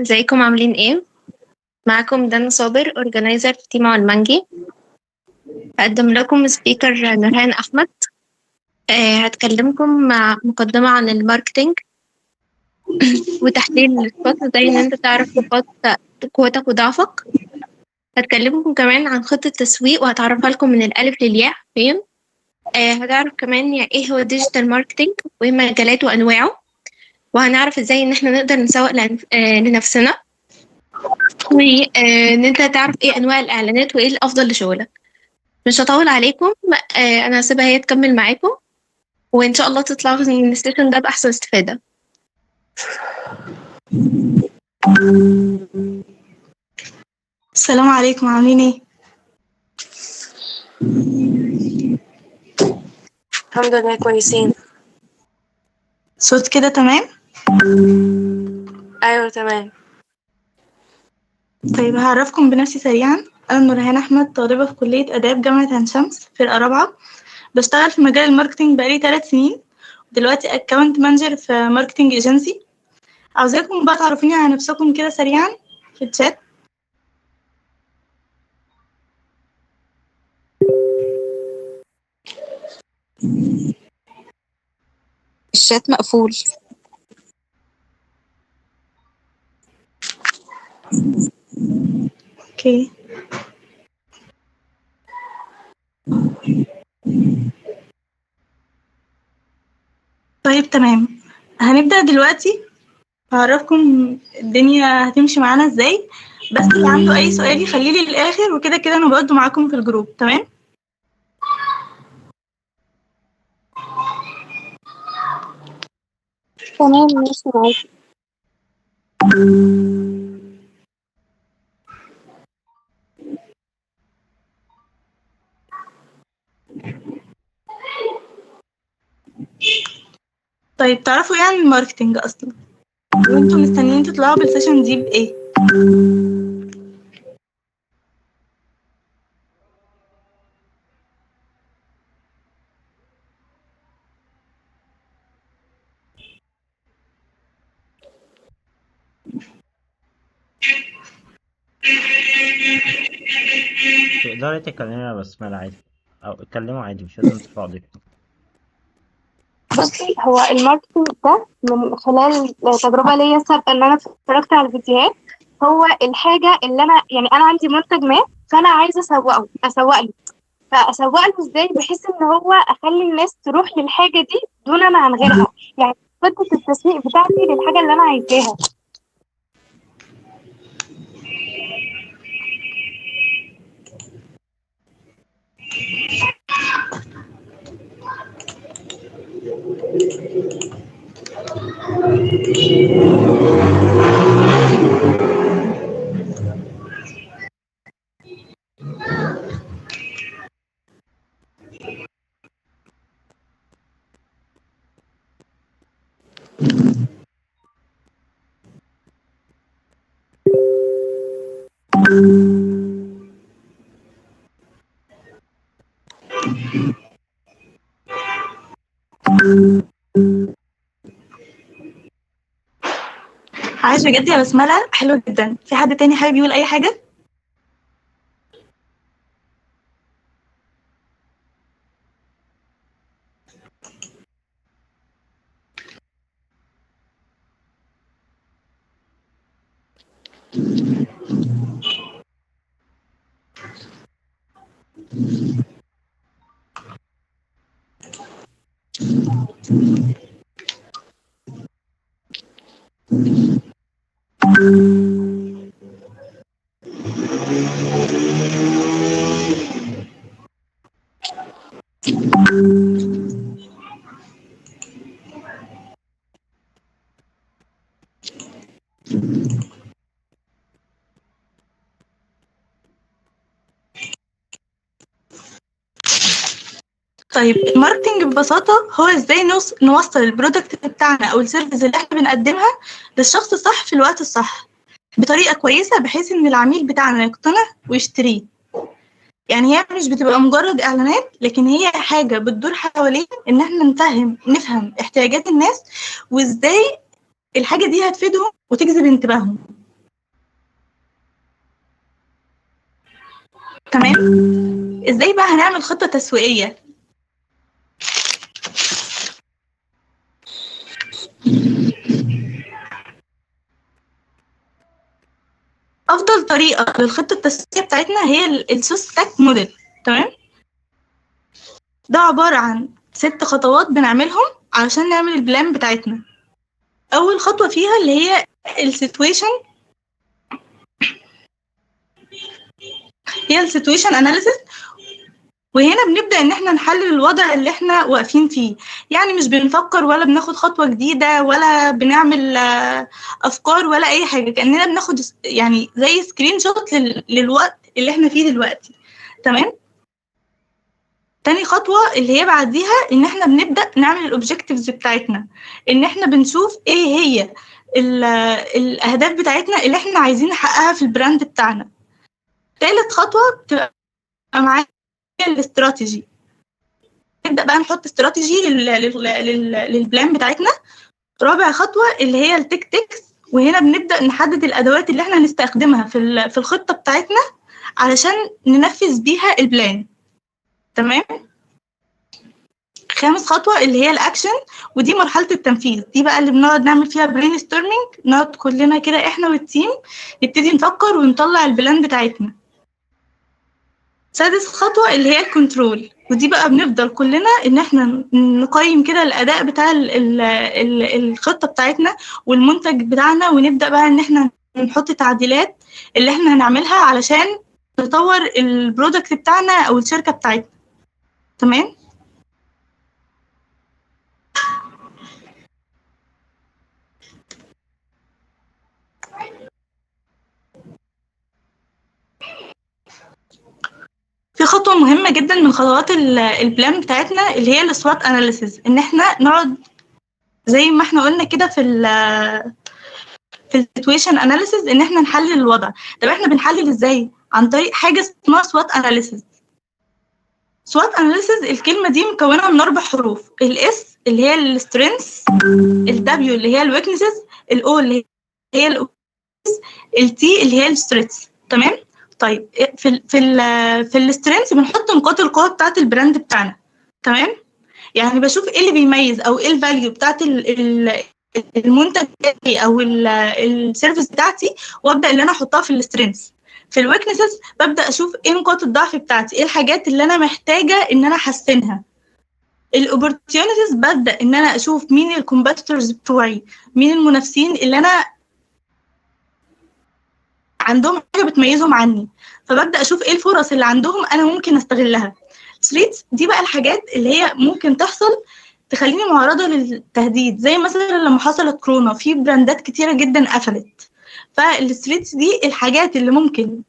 ازيكم عاملين ايه؟ معاكم دانا صابر، organizer في team علمنجي. هقدم لكم speaker نورهان احمد. هتكلمكم مع مقدمة عن ال marketing وتحليل ال SWOT، ازاي ان انت تعرف نقاط قوتك وضعفك. هتكلمكم كمان عن خطة تسويق وهتعرفها لكم من الألف للياء فين. هتعرف كمان يعني ايه هو digital marketing وايه مجالاته وانواعه، وهنعرف ازاي ان احنا نقدر نسوق لنفسنا، وان انت تعرف ايه انواع الاعلانات وايه الافضل لشغلك. مش هطول عليكم، انا هسيبها هي تكمل معاكم، وان شاء الله تطلعوا من ال session ده باحسن استفادة. السلام عليكم، عاملين ايه؟ الحمد لله كويسين. صوت كده تمام؟ ايوه تمام. طيب هعرفكم بنفسي سريعا. انا نورهان احمد، طالبه في كليه اداب جامعه عين شمس، فرقه رابعه. بشتغل في مجال ال marketing بقالي 3 سنين، دلوقتي account manager في marketing agency. عاوزاكم بقى تعرفوني على نفسكم كده سريعا في الشات. الشات مقفول. okay. طيب تمام، هنبدأ دلوقتي. هعرفكم الدنيا هتمشي معانا ازاي، بس اللي عنده اي سؤال يخليه لي للاخر، وكده كده انا برضه معاكم في ال group. تمام؟ تمام ماشي معاكي. طيب تعرفوا ايه عن ال marketing اصلا؟ وانتوا مستنيين تطلعوا بال session دي بايه؟ تقدري تتكلمي يا بسملة عادي، او اتكلموا عادي، مش لازم ترفعوا ايديكم. بصي، هو ال marketing ده من خلال تجربة ليا سابقة ان انا اتفرجت على الفيديوهات، هو الحاجة اللي انا يعني انا عندي منتج ما، فانا عايزة اسوق له، فاسوق له ازاي بحيث ان هو اخلي الناس تروح للحاجة دي دونا عن غيرها، يعني خطة التسويق بتاعتي للحاجة اللي انا عايزاها. عايش بجد يا بسملة، حلو جدا. في حد تاني حابب يقول اي حاجة؟ طيب ال marketing ببساطة هو ازاي نوصل ال product بتاعنا او ال service اللي احنا بنقدمها للشخص الصح في الوقت الصح بطريقة كويسة، بحيث ان العميل بتاعنا يقتنع ويشتريه. يعني هي مش بتبقى مجرد اعلانات، لكن هي حاجة بتدور حوالين ان احنا نفهم احتياجات الناس وازاي الحاجة دي هتفيدهم وتجذب انتباههم. تمام. ازاي بقى هنعمل خطة تسويقية؟ افضل طريقة للخطة التسويقية بتاعتنا هي ال SOSTAC model. تمام. ده عبارة عن 6 خطوات بنعملهم علشان نعمل ال plan بتاعتنا. اول خطوة فيها اللي هي ال situation، هي ال situation analysis. وهنا بنبدأ ان احنا نحلل الوضع اللي احنا واقفين فيه، يعني مش بنفكر ولا بناخد خطوة جديدة ولا بنعمل افكار ولا اي حاجة، كأننا بناخد يعني زي screenshot للوقت اللي احنا فيه دلوقتي. تمام. تاني خطوة اللي هي بعديها ان احنا بنبدأ نعمل ال objectives بتاعتنا، ان احنا بنشوف ايه هي الاهداف بتاعتنا اللي احنا عايزين نحققها في ال brand بتاعنا. تالت خطوة بتبقى معايا الاستراتيجي، نبدأ بقى نحط استراتيجي لل plan بتاعتنا. رابع خطوة اللي هي ال tactics، وهنا بنبدأ نحدد الأدوات اللي احنا هنستخدمها في الخطة بتاعتنا علشان ننفذ بيها ال plan. تمام. خامس خطوة اللي هي الأكشن، ودي مرحلة التنفيذ، دي بقى اللي بنقعد نعمل فيها brainstorming، نقعد كلنا كده احنا وال team نبتدي نفكر ونطلع ال plan بتاعتنا. سادس خطوة اللي هي ال control، ودي بقى بنفضل كلنا ان احنا نقيم كده الاداء بتاع ال ال الخطة بتاعتنا والمنتج بتاعنا، ونبدأ بقى ان احنا نحط تعديلات اللي احنا هنعملها علشان نطور ال product بتاعنا او الشركة بتاعتنا. تمام. في خطوة مهمة جدا من خطوات ال plan بتاعتنا اللي هي ال SWOT analysis، ان احنا نقعد زي ما احنا قلنا كده في ال situation analysis ان احنا نحلل الوضع. طب احنا بنحلل ازاي؟ عن طريق حاجة اسمها SWOT analysis. SWOT analysis الكلمة دي مكونة من 4 حروف، ال S اللي هي ال strengths، ال W اللي هي ال weaknesses، ال O اللي هي ال T اللي هي ال threats. تمام. طيب في ال strengths بنحط نقاط القوة بتاعه ال brand بتاعنا. تمام. يعني بشوف ايه اللي بيميز او ايه ال value بتاعه المنتج بتاعي او ال service بتاعتي، وابدا ان انا احطها في ال strengths. في ال weaknesses ببدا اشوف ايه نقاط الضعف بتاعتي، ايه الحاجات اللي انا محتاجه ان انا احسنها. ال opportunities ببدا ان انا اشوف مين ال competitors بتوعي، مين المنافسين اللي انا عندهم حاجة بتميزهم عني، فببدا اشوف ايه الفرص اللي عندهم انا ممكن استغلها. threats دي بقى الحاجات اللي هي ممكن تحصل تخليني معرضه للتهديد، زي مثلا لما حصلت كورونا في brandات كتيرة جدا قفلت. فال threats دي الحاجات اللي ممكن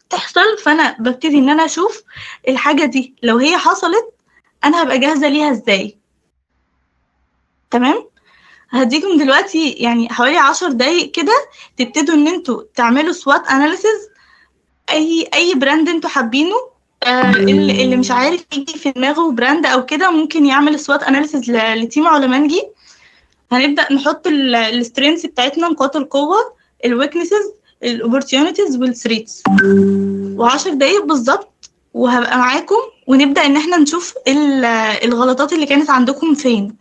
تحصل، فانا ببتدي ان انا اشوف الحاجة دي لو هي حصلت انا هبقى جاهزة ليها ازاي. تمام. هديكم دلوقتي يعني حوالي 10 دقايق كده تبتدوا ان انتوا تعملوا SWOT analysis، اي brand انتوا حابينه. اللي مش عارف يجي في دماغه brand او كده ممكن يعمل SWOT analysis ل team علمانجي. هنبدا نحط ال strengths بتاعتنا، نقاط القوة، ال weaknesses، ال opportunities وال threats. و10 دقايق بالظبط وهبقى معاكم، ونبدا ان احنا نشوف الغلطات اللي كانت عندكم فين.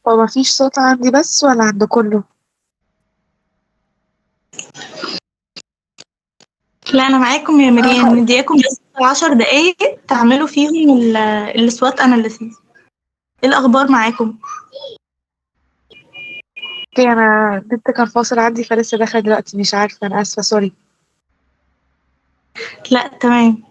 هو مفيش صوت عندي بس ولا عند كله؟ لا انا معاكم يا مريم، مدياكم بس 10 دقايق تعملوا فيهم ال SWOT analysis. ايه الاخبار معاكم؟ okay، انا النت كان فاصل عندي فلسه داخله دلوقتي، مش عارفه، انا اسفه sorry. لا تمام.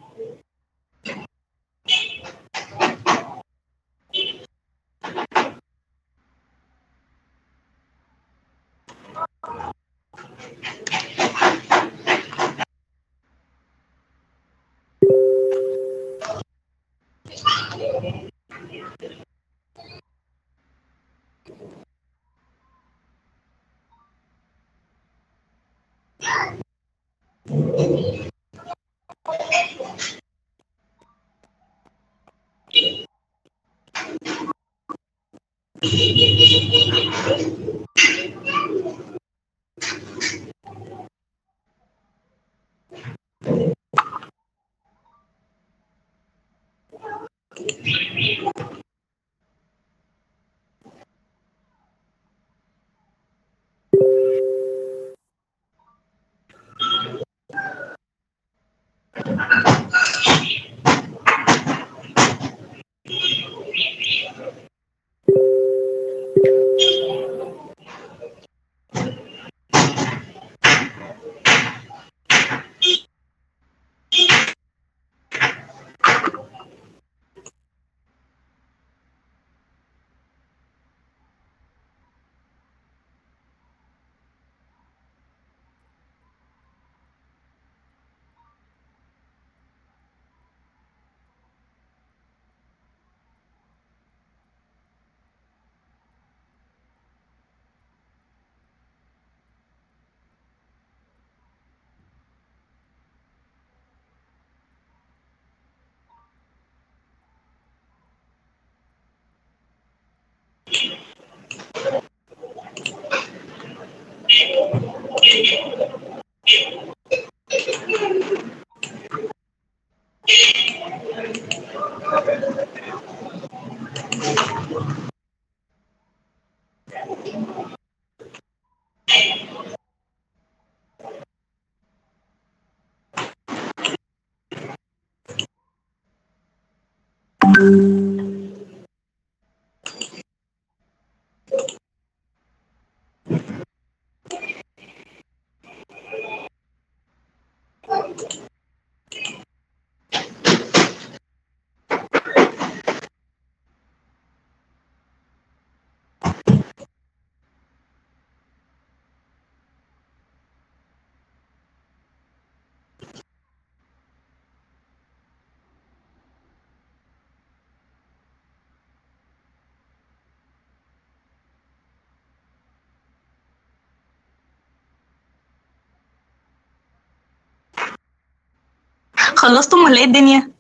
خلصتم ولا ايه الدنيا؟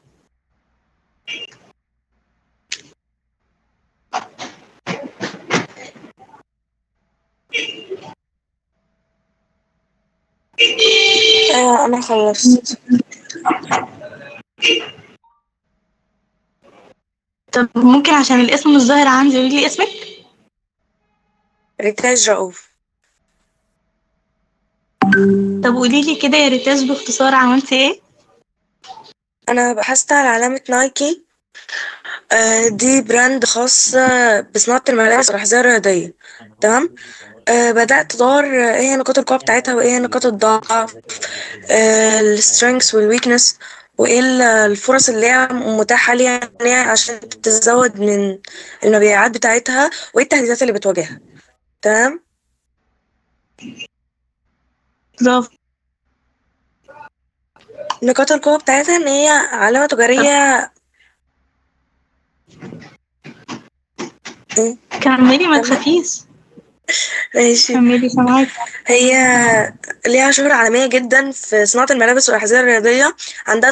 آه أنا خلصت. طب ممكن عشان الاسم مش ظاهر عندي قولي لي اسمك؟ ريتاج رؤوف. طب قولي لي كده يا ريتاج باختصار عملتي ايه؟ أنا بحثت على علامة نايكي. دي brand خاص بصناعة الملابس والأحذية الرياضية. تمام. بدأت أدور إيه هي نقاط القوة بتاعتها وإيه هي نقاط الضعف، ال strengths وال weakness، وإيه الفرص اللي هي متاحة ليها إن هي عشان تزود من المبيعات بتاعتها، وإيه التهديدات اللي بتواجهها. تمام. برافو. نقاط القوة بتاعتها إن هي علامة تجارية. إيه؟ كملي ما تمام. تخافيش، ماشي. كملي سامعاكي. هي ليها شهرة عالمية جدا في صناعة الملابس والأحذية الرياضية. عندها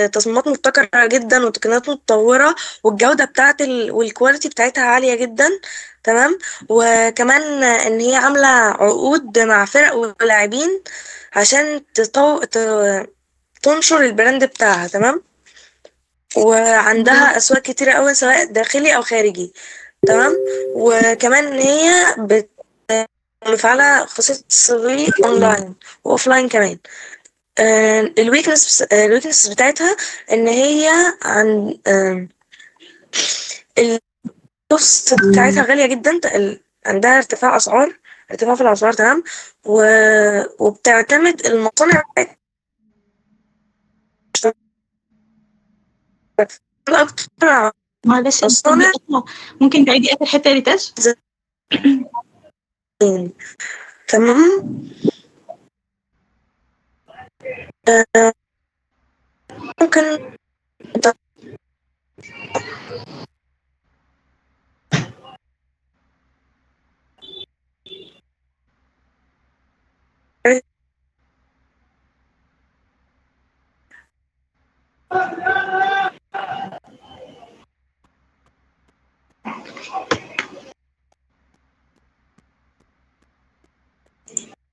تصميمات مبتكرة جدا وتقنيات متطورة، والجودة بتاعت وال quality بتاعتها عالية جدا. تمام. وكمان إن هي عاملة عقود مع فرق ولاعبين عشان تنشر ال brand بتاعها. تمام. وعندها أسواق كتيرة أوي سواء داخلي أو خارجي. تمام. وكمان إن هي مفعلة خاصية التسويق online و offline كمان. ال weakness بتاعتها إن هي عن ال cost بتاعتها غالية جدا، عندها ارتفاع أسعار، ارتفاع في الأسعار، تمام. وبتعتمد المصانع بتاعتها أكتر على معلش الصوت مصانع بيقطع، ممكن تعيدي آخر حتة يا ريتاج؟ تمام. ممكن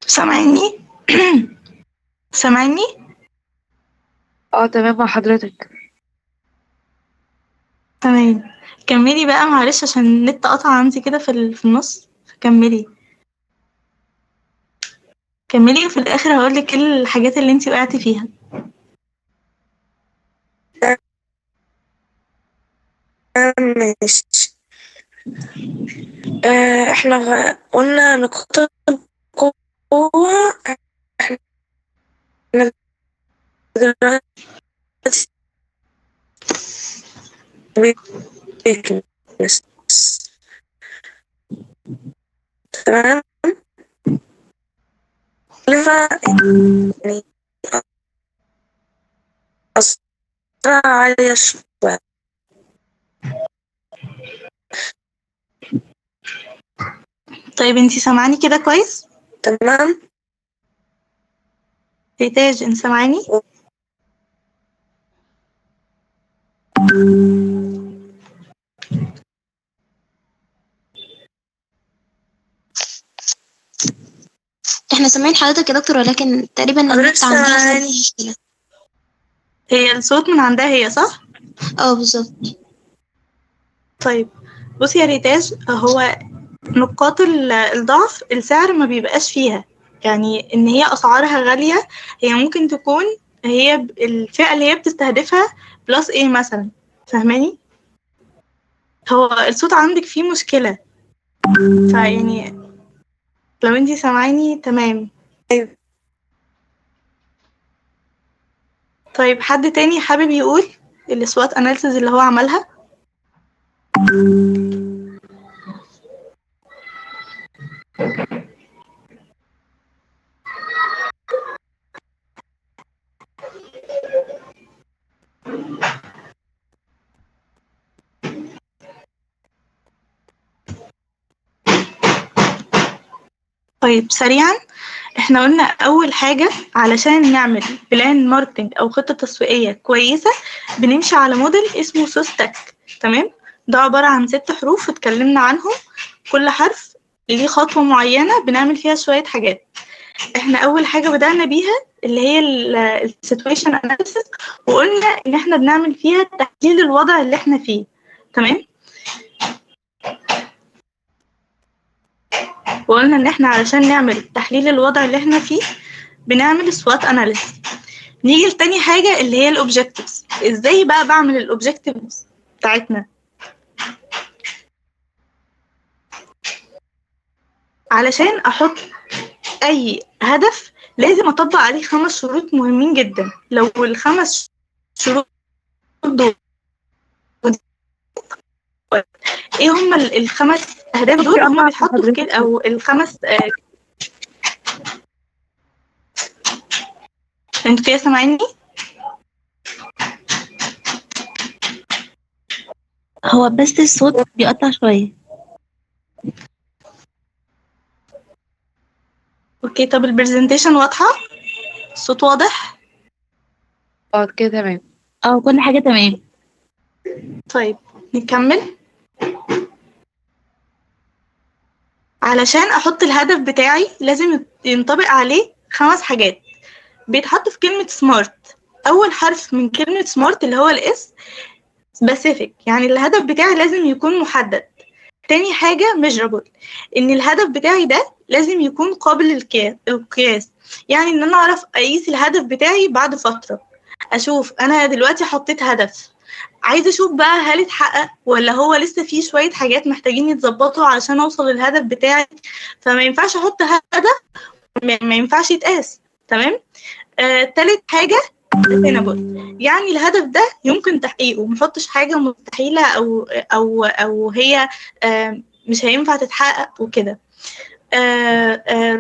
سامعيني؟ سامعيني؟ اه تمام مع حضرتك. تمام، كملي بقى معلش عشان النت قطع عندي كده في النص، فكملي كملي وفي الآخر هقولك ايه الحاجات اللي انتي وقعتي فيها. ماشي. احنا قلنا نقاط القوة. احنا دلوقتي weakness. تمام. يعني أسرع عالية شوية. طيب انتي سامعاني كده كويس؟ تمام. ريتاج انت سامعاني؟ احنا سامعين حضرتك يا دكتور، ولكن تقريبا حضرتك النت عندها سامعاني؟ مشكلة. هي الصوت من عندها هي صح؟ اه بالظبط. طيب بصي يا ريتاج، هو نقاط الضعف السعر ما بيبقاش فيها، يعني ان هي اسعارها غالية، هي ممكن تكون هي الفئة اللي هي بتستهدفها plus ايه مثلا، فاهماني؟ هو الصوت عندك فيه مشكلة، فيعني لو انتي سامعاني تمام. أيوة. طيب حد تاني حابب يقول ال SWOT analysis اللي هو عملها؟ طيب سريعا، احنا قلنا اول حاجة علشان نعمل plan marketing او خطة تسويقية كويسة بنمشي على موديل اسمه SOSTAC، تمام؟ ده عبارة عن 6 حروف اتكلمنا عنهم، كل حرف ليه خطوة معينة بنعمل فيها شوية حاجات. احنا اول حاجة بدأنا بيها اللي هي ال situation analysis، وقلنا ان احنا بنعمل فيها تحليل الوضع اللي احنا فيه، تمام؟ وقلنا ان احنا علشان نعمل تحليل الوضع اللي احنا فيه بنعمل SWOT analysis. نيجي لتاني حاجة اللي هي ال objectives. ازاي بقى بعمل ال objectives بتاعتنا؟ علشان احط اي هدف لازم اطبق عليه 5 شروط مهمين جدا. لو ال5 شروط دول ايه هم ال5 اهداف دول؟ هم بيتحطوا في كده، او ال5 انتوا كده سامعيني؟ هو بس الصوت بيقطع شوية. okay، طب ال presentation واضحة؟ الصوت واضح؟ اه كده تمام. اه كل حاجة تمام. طيب نكمل. علشان احط الهدف بتاعي لازم ينطبق عليه 5 حاجات بيتحط في كلمة SMART. اول حرف من كلمة SMART اللي هو ال S specific، يعني الهدف بتاعي لازم يكون محدد. تاني حاجة measurable، ان الهدف بتاعي ده لازم يكون قابل للقياس، يعني ان انا اعرف اقيس الهدف بتاعي بعد فترة، اشوف انا دلوقتي حطيت هدف، عايزه اشوف بقى هل اتحقق ولا هو لسه فيه شوية حاجات محتاجين يتظبطوا علشان اوصل للهدف بتاعي. فما ينفعش احط هدف ما ينفعش يتقاس. تمام. تالت حاجة attainable، يعني الهدف ده يمكن تحقيقه، ما احطش حاجة مستحيلة او هي مش هينفع تتحقق وكده.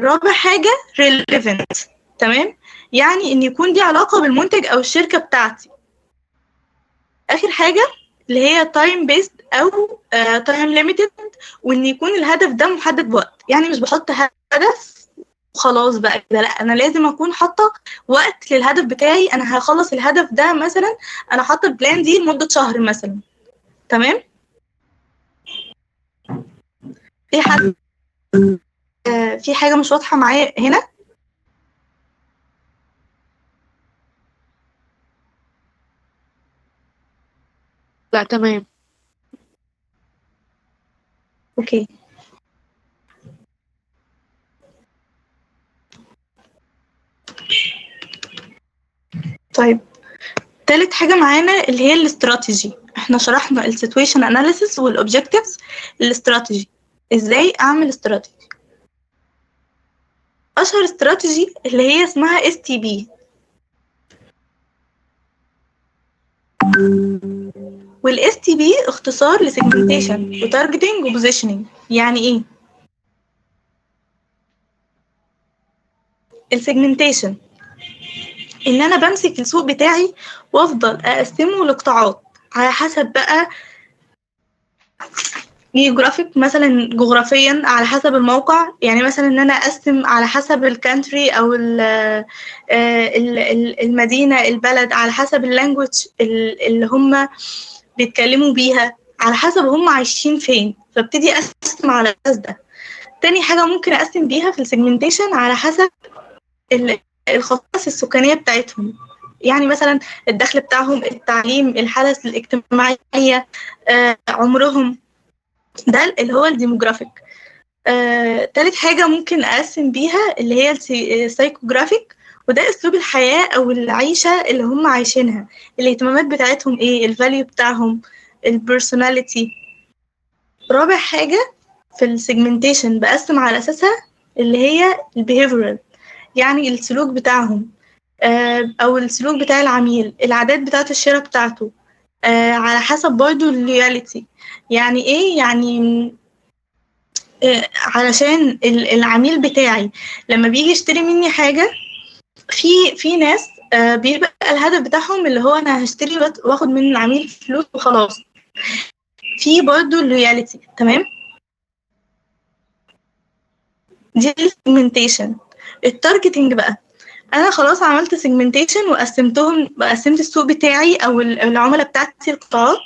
رابع حاجة relevant. تمام، يعني ان يكون دي علاقة بالمنتج او الشركة بتاعتي. اخر حاجة اللي هي time based او time limited، وان يكون الهدف ده محدد بوقت، يعني مش بحط هدف وخلاص بقى كده، لا انا لازم اكون حاطه وقت للهدف بتاعي، انا هخلص الهدف ده مثلا، انا حاطه ال plan دي لمدة شهر مثلا. تمام. في حد في حاجة مش واضحة معايا هنا؟ لا تمام. okay. طيب تالت حاجة معانا اللي هي الاستراتيجي. احنا شرحنا ال situation analysis وال objectives. ال strategy، ازاي اعمل استراتيجي؟ اشهر استراتيجي اللي هي اسمها STP، وال STP اختصار ل segmentation و targeting و positioning. يعني ايه ال segmentation؟ ان انا بمسك السوق بتاعي وافضل اقسمه لقطاعات على حسب بقى geographic، مثلا جغرافيا على حسب الموقع، يعني مثلا ان انا اقسم على حسب ال country او المدينة، البلد، على حسب ال language اللي هم بيتكلموا بيها، على حسب هم عايشين فين، فابتدي اقسم على الاساس ده. تاني حاجة ممكن اقسم بيها في ال segmentation على حسب الخصائص السكانية بتاعتهم، يعني مثلا الدخل بتاعهم، التعليم، الحالة الاجتماعية، عمرهم، ده اللي هو ال demographic. تالت حاجة ممكن أقسم بيها اللي هي ال psychographic، وده أسلوب الحياة أو العيشة اللي هم عايشينها، الاهتمامات بتاعتهم إيه، ال value بتاعهم، ال personality. رابع حاجة في ال segmentation بقسم على أساسها اللي هي ال behavioral، يعني السلوك بتاعهم، أو السلوك بتاع العميل، العادات بتاعة الشراء بتاعته، على حسب برضو ال loyalty. يعني ايه؟ يعني علشان العميل بتاعي لما بيجي يشتري مني حاجة، في ناس بيبقى الهدف بتاعهم اللي هو انا هشتري واخد من العميل فلوس وخلاص. في برضو ال loyalty. تمام، دي ال segmentation. ال targeting بقى، انا خلاص عملت segmentation وقسمتهم، قسمت السوق بتاعي او العملاء بتاعتي القطاعات.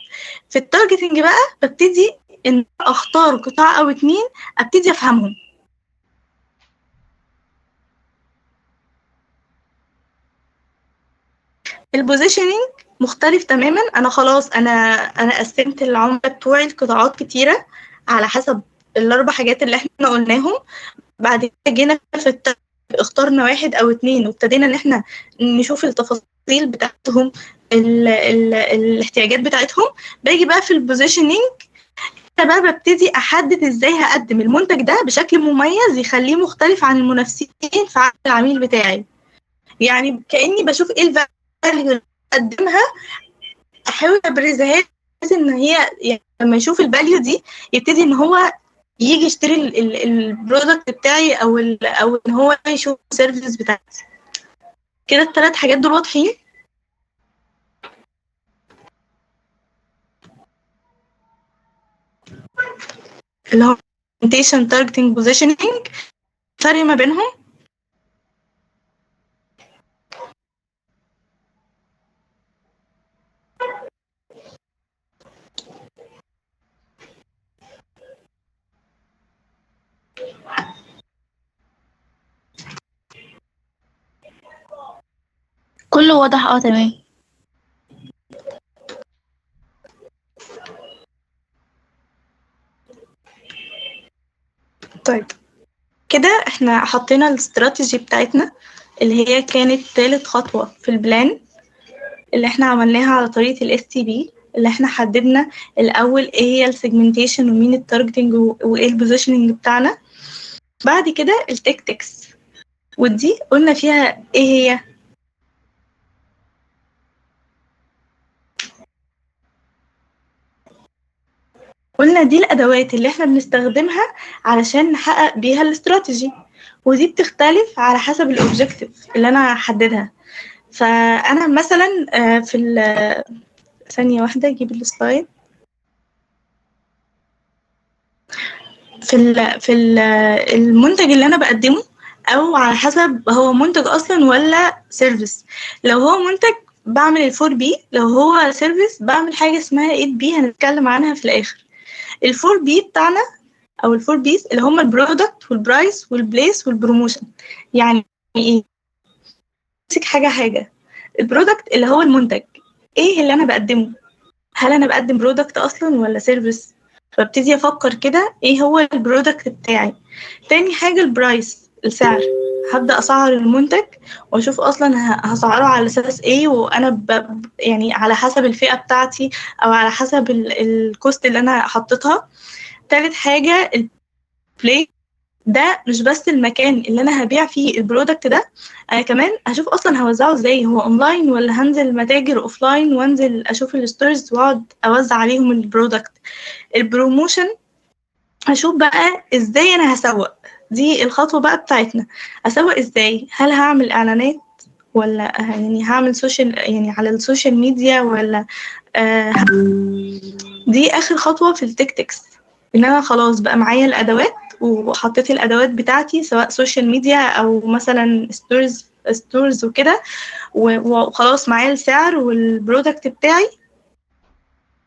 في ال targeting بقى ببتدي ان اختار قطاع او اتنين ابتدي افهمهم. ال positioning مختلف تماما، انا خلاص انا قسمت العملاء بتوعي لقطاعات كتيرة على حسب الاربع حاجات اللي احنا قلناهم. بعد كده جينا في اخترنا واحد او اتنين وابتدينا ان احنا نشوف التفاصيل بتاعتهم، ال ال الاحتياجات بتاعتهم. باجي بقى في ال positioning بقى ببتدي احدد ازاي هقدم المنتج ده بشكل مميز يخليه مختلف عن المنافسين في عقل العميل بتاعي. يعني كاني بشوف ايه ال value اللي بقدمها، احاول ابرزها بحيث ان هي يعني لما يشوف ال value دي يبتدي ان هو يجي يشتري ال product بتاعي او ان هو يشوف ال service بتاعتي. كده الثلاث حاجات دول واضحين؟ اللي هو segmentation، targeting، positioning، فرق ما بينهم؟ كله واضح. اه تمام. كده احنا حطينا الاستراتيجي بتاعتنا اللي هي كانت تالت خطوة في ال plan اللي احنا عملناها على طريقة ال STP، اللي احنا حددنا الأول ايه هي ال segmentation ومين ال targeting وايه ال positioning بتاعنا. بعد كده ال tactics، ودي قلنا فيها ايه هي؟ قلنا دي الأدوات اللي احنا بنستخدمها علشان نحقق بيها الاستراتيجي، ودي بتختلف على حسب ال objective اللي انا هحددها. فأنا مثلا في ثانية واحدة اجيب ال slide. في المنتج اللي انا بقدمه، او على حسب هو منتج اصلا ولا service. لو هو منتج بعمل ال four P، لو هو service بعمل حاجة اسمها 8 P هنتكلم عنها في الاخر. ال four P بتاعنا او ال four Ps اللي هم ال product وال price وال place وال promotion. يعني ايه؟ امسك حاجة حاجة. ال product اللي هو المنتج، ايه اللي انا بقدمه؟ هل انا بقدم product اصلا ولا service؟ فابتدي افكر كده ايه هو ال product بتاعي. تاني حاجة ال price، السعر. هبدا اسعر المنتج واشوف اصلا هسعره على اساس ايه، وانا يعني على حسب الفئة بتاعتي او على حسب ال cost اللي انا حطيتها. تالت حاجة ال place، ده مش بس المكان اللي انا هبيع فيه ال product ده، انا كمان هشوف اصلا هوزعه ازاي، هو اونلاين ولا هنزل متاجر offline وانزل اشوف ال stores واقعد اوزع عليهم ال product. ال promotion هشوف بقى ازاي انا هسوق، دي الخطوة بقى بتاعتنا. اسوق ازاي؟ هل هعمل اعلانات ولا يعني هعمل social، يعني على ال social media ولا دي اخر خطوة في ال tactics، ان انا خلاص بقى معايا الادوات وحطيت الادوات بتاعتي سواء social media او مثلا stores وكده، وخلاص معايا السعر وال product بتاعي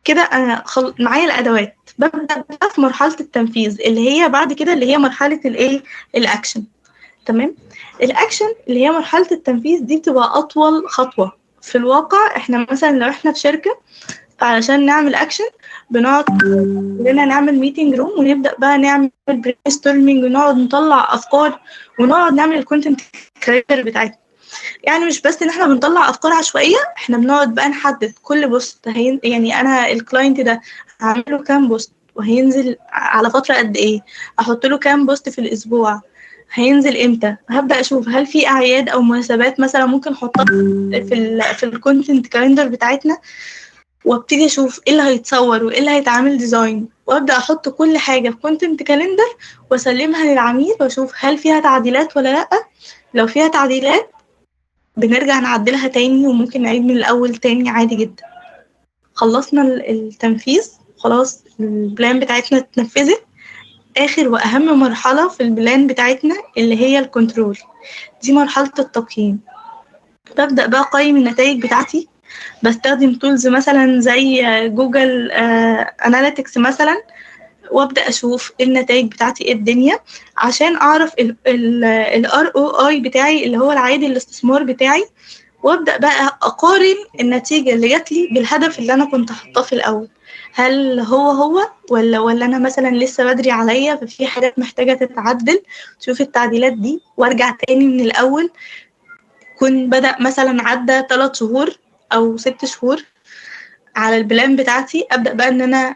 كده. انا معايا الادوات، ببدا بقى في مرحلة التنفيذ اللي هي بعد كده، اللي هي مرحلة الايه؟ الاكشن. تمام. الاكشن اللي هي مرحلة التنفيذ دي بتبقى اطول خطوة في الواقع. احنا مثلا لو احنا في شركة، فعلشان نعمل اكشن بنقعد كلنا نعمل meeting room ونبدا بقى نعمل brainstorming ونقعد نطلع افكار ونقعد نعمل ال content creator بتاعتنا. يعني مش بس ان احنا بنطلع افكار عشوائية، احنا بنقعد بقى نحدد كل post يعني انا ال client ده هعمله كام post وهينزل على فترة قد ايه، احط له كام post في الاسبوع، هينزل امتى، هبدا اشوف هل في اعياد او مناسبات مثلا ممكن احطها في ال content calendar بتاعتنا، وابتدي اشوف ايه اللي هيتصور وايه اللي هيتعمل design، وابدا احط كل حاجة في content calendar واسلمها للعميل واشوف هل فيها تعديلات ولا لا. لو فيها تعديلات بنرجع نعدلها تاني وممكن نعيد من الاول تاني عادي جدا. خلصنا التنفيذ، خلاص ال plan بتاعتنا اتنفذت. اخر واهم مرحلة في ال plan بتاعتنا اللي هي ال control، دي مرحلة التقييم. ببدا بقى اقيم النتائج بتاعتي، بستخدم tools مثلا زي Google Analytics مثلا، وابدا اشوف النتائج بتاعتي ايه الدنيا عشان اعرف ال ROI بتاعي اللي هو العائد الاستثمار بتاعي، وابدا بقى اقارن النتيجة اللي جات لي بالهدف اللي انا كنت حاطاه في الاول، هل هو هو ولا انا مثلا لسه بدري عليا ففي حاجات محتاجه تتعدل، شوف التعديلات دي وارجع تاني من الاول. كنت بدا مثلا عدى 3 شهور او 6 شهور على ال plan بتاعتي، ابدا بقى ان انا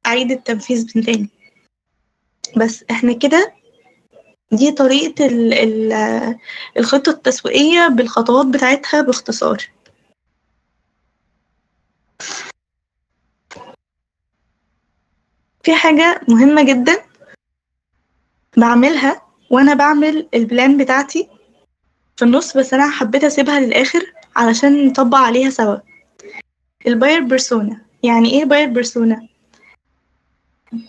اعيد التنفيذ من تاني. بس احنا كده دي طريقة الخطة التسويقية بالخطوات بتاعتها باختصار. في حاجة مهمة جدا بعملها وانا بعمل ال plan بتاعتي في النص، بس انا حبيت اسيبها للاخر علشان نطبق عليها سوا. ال buyer persona. يعني ايه buyer persona؟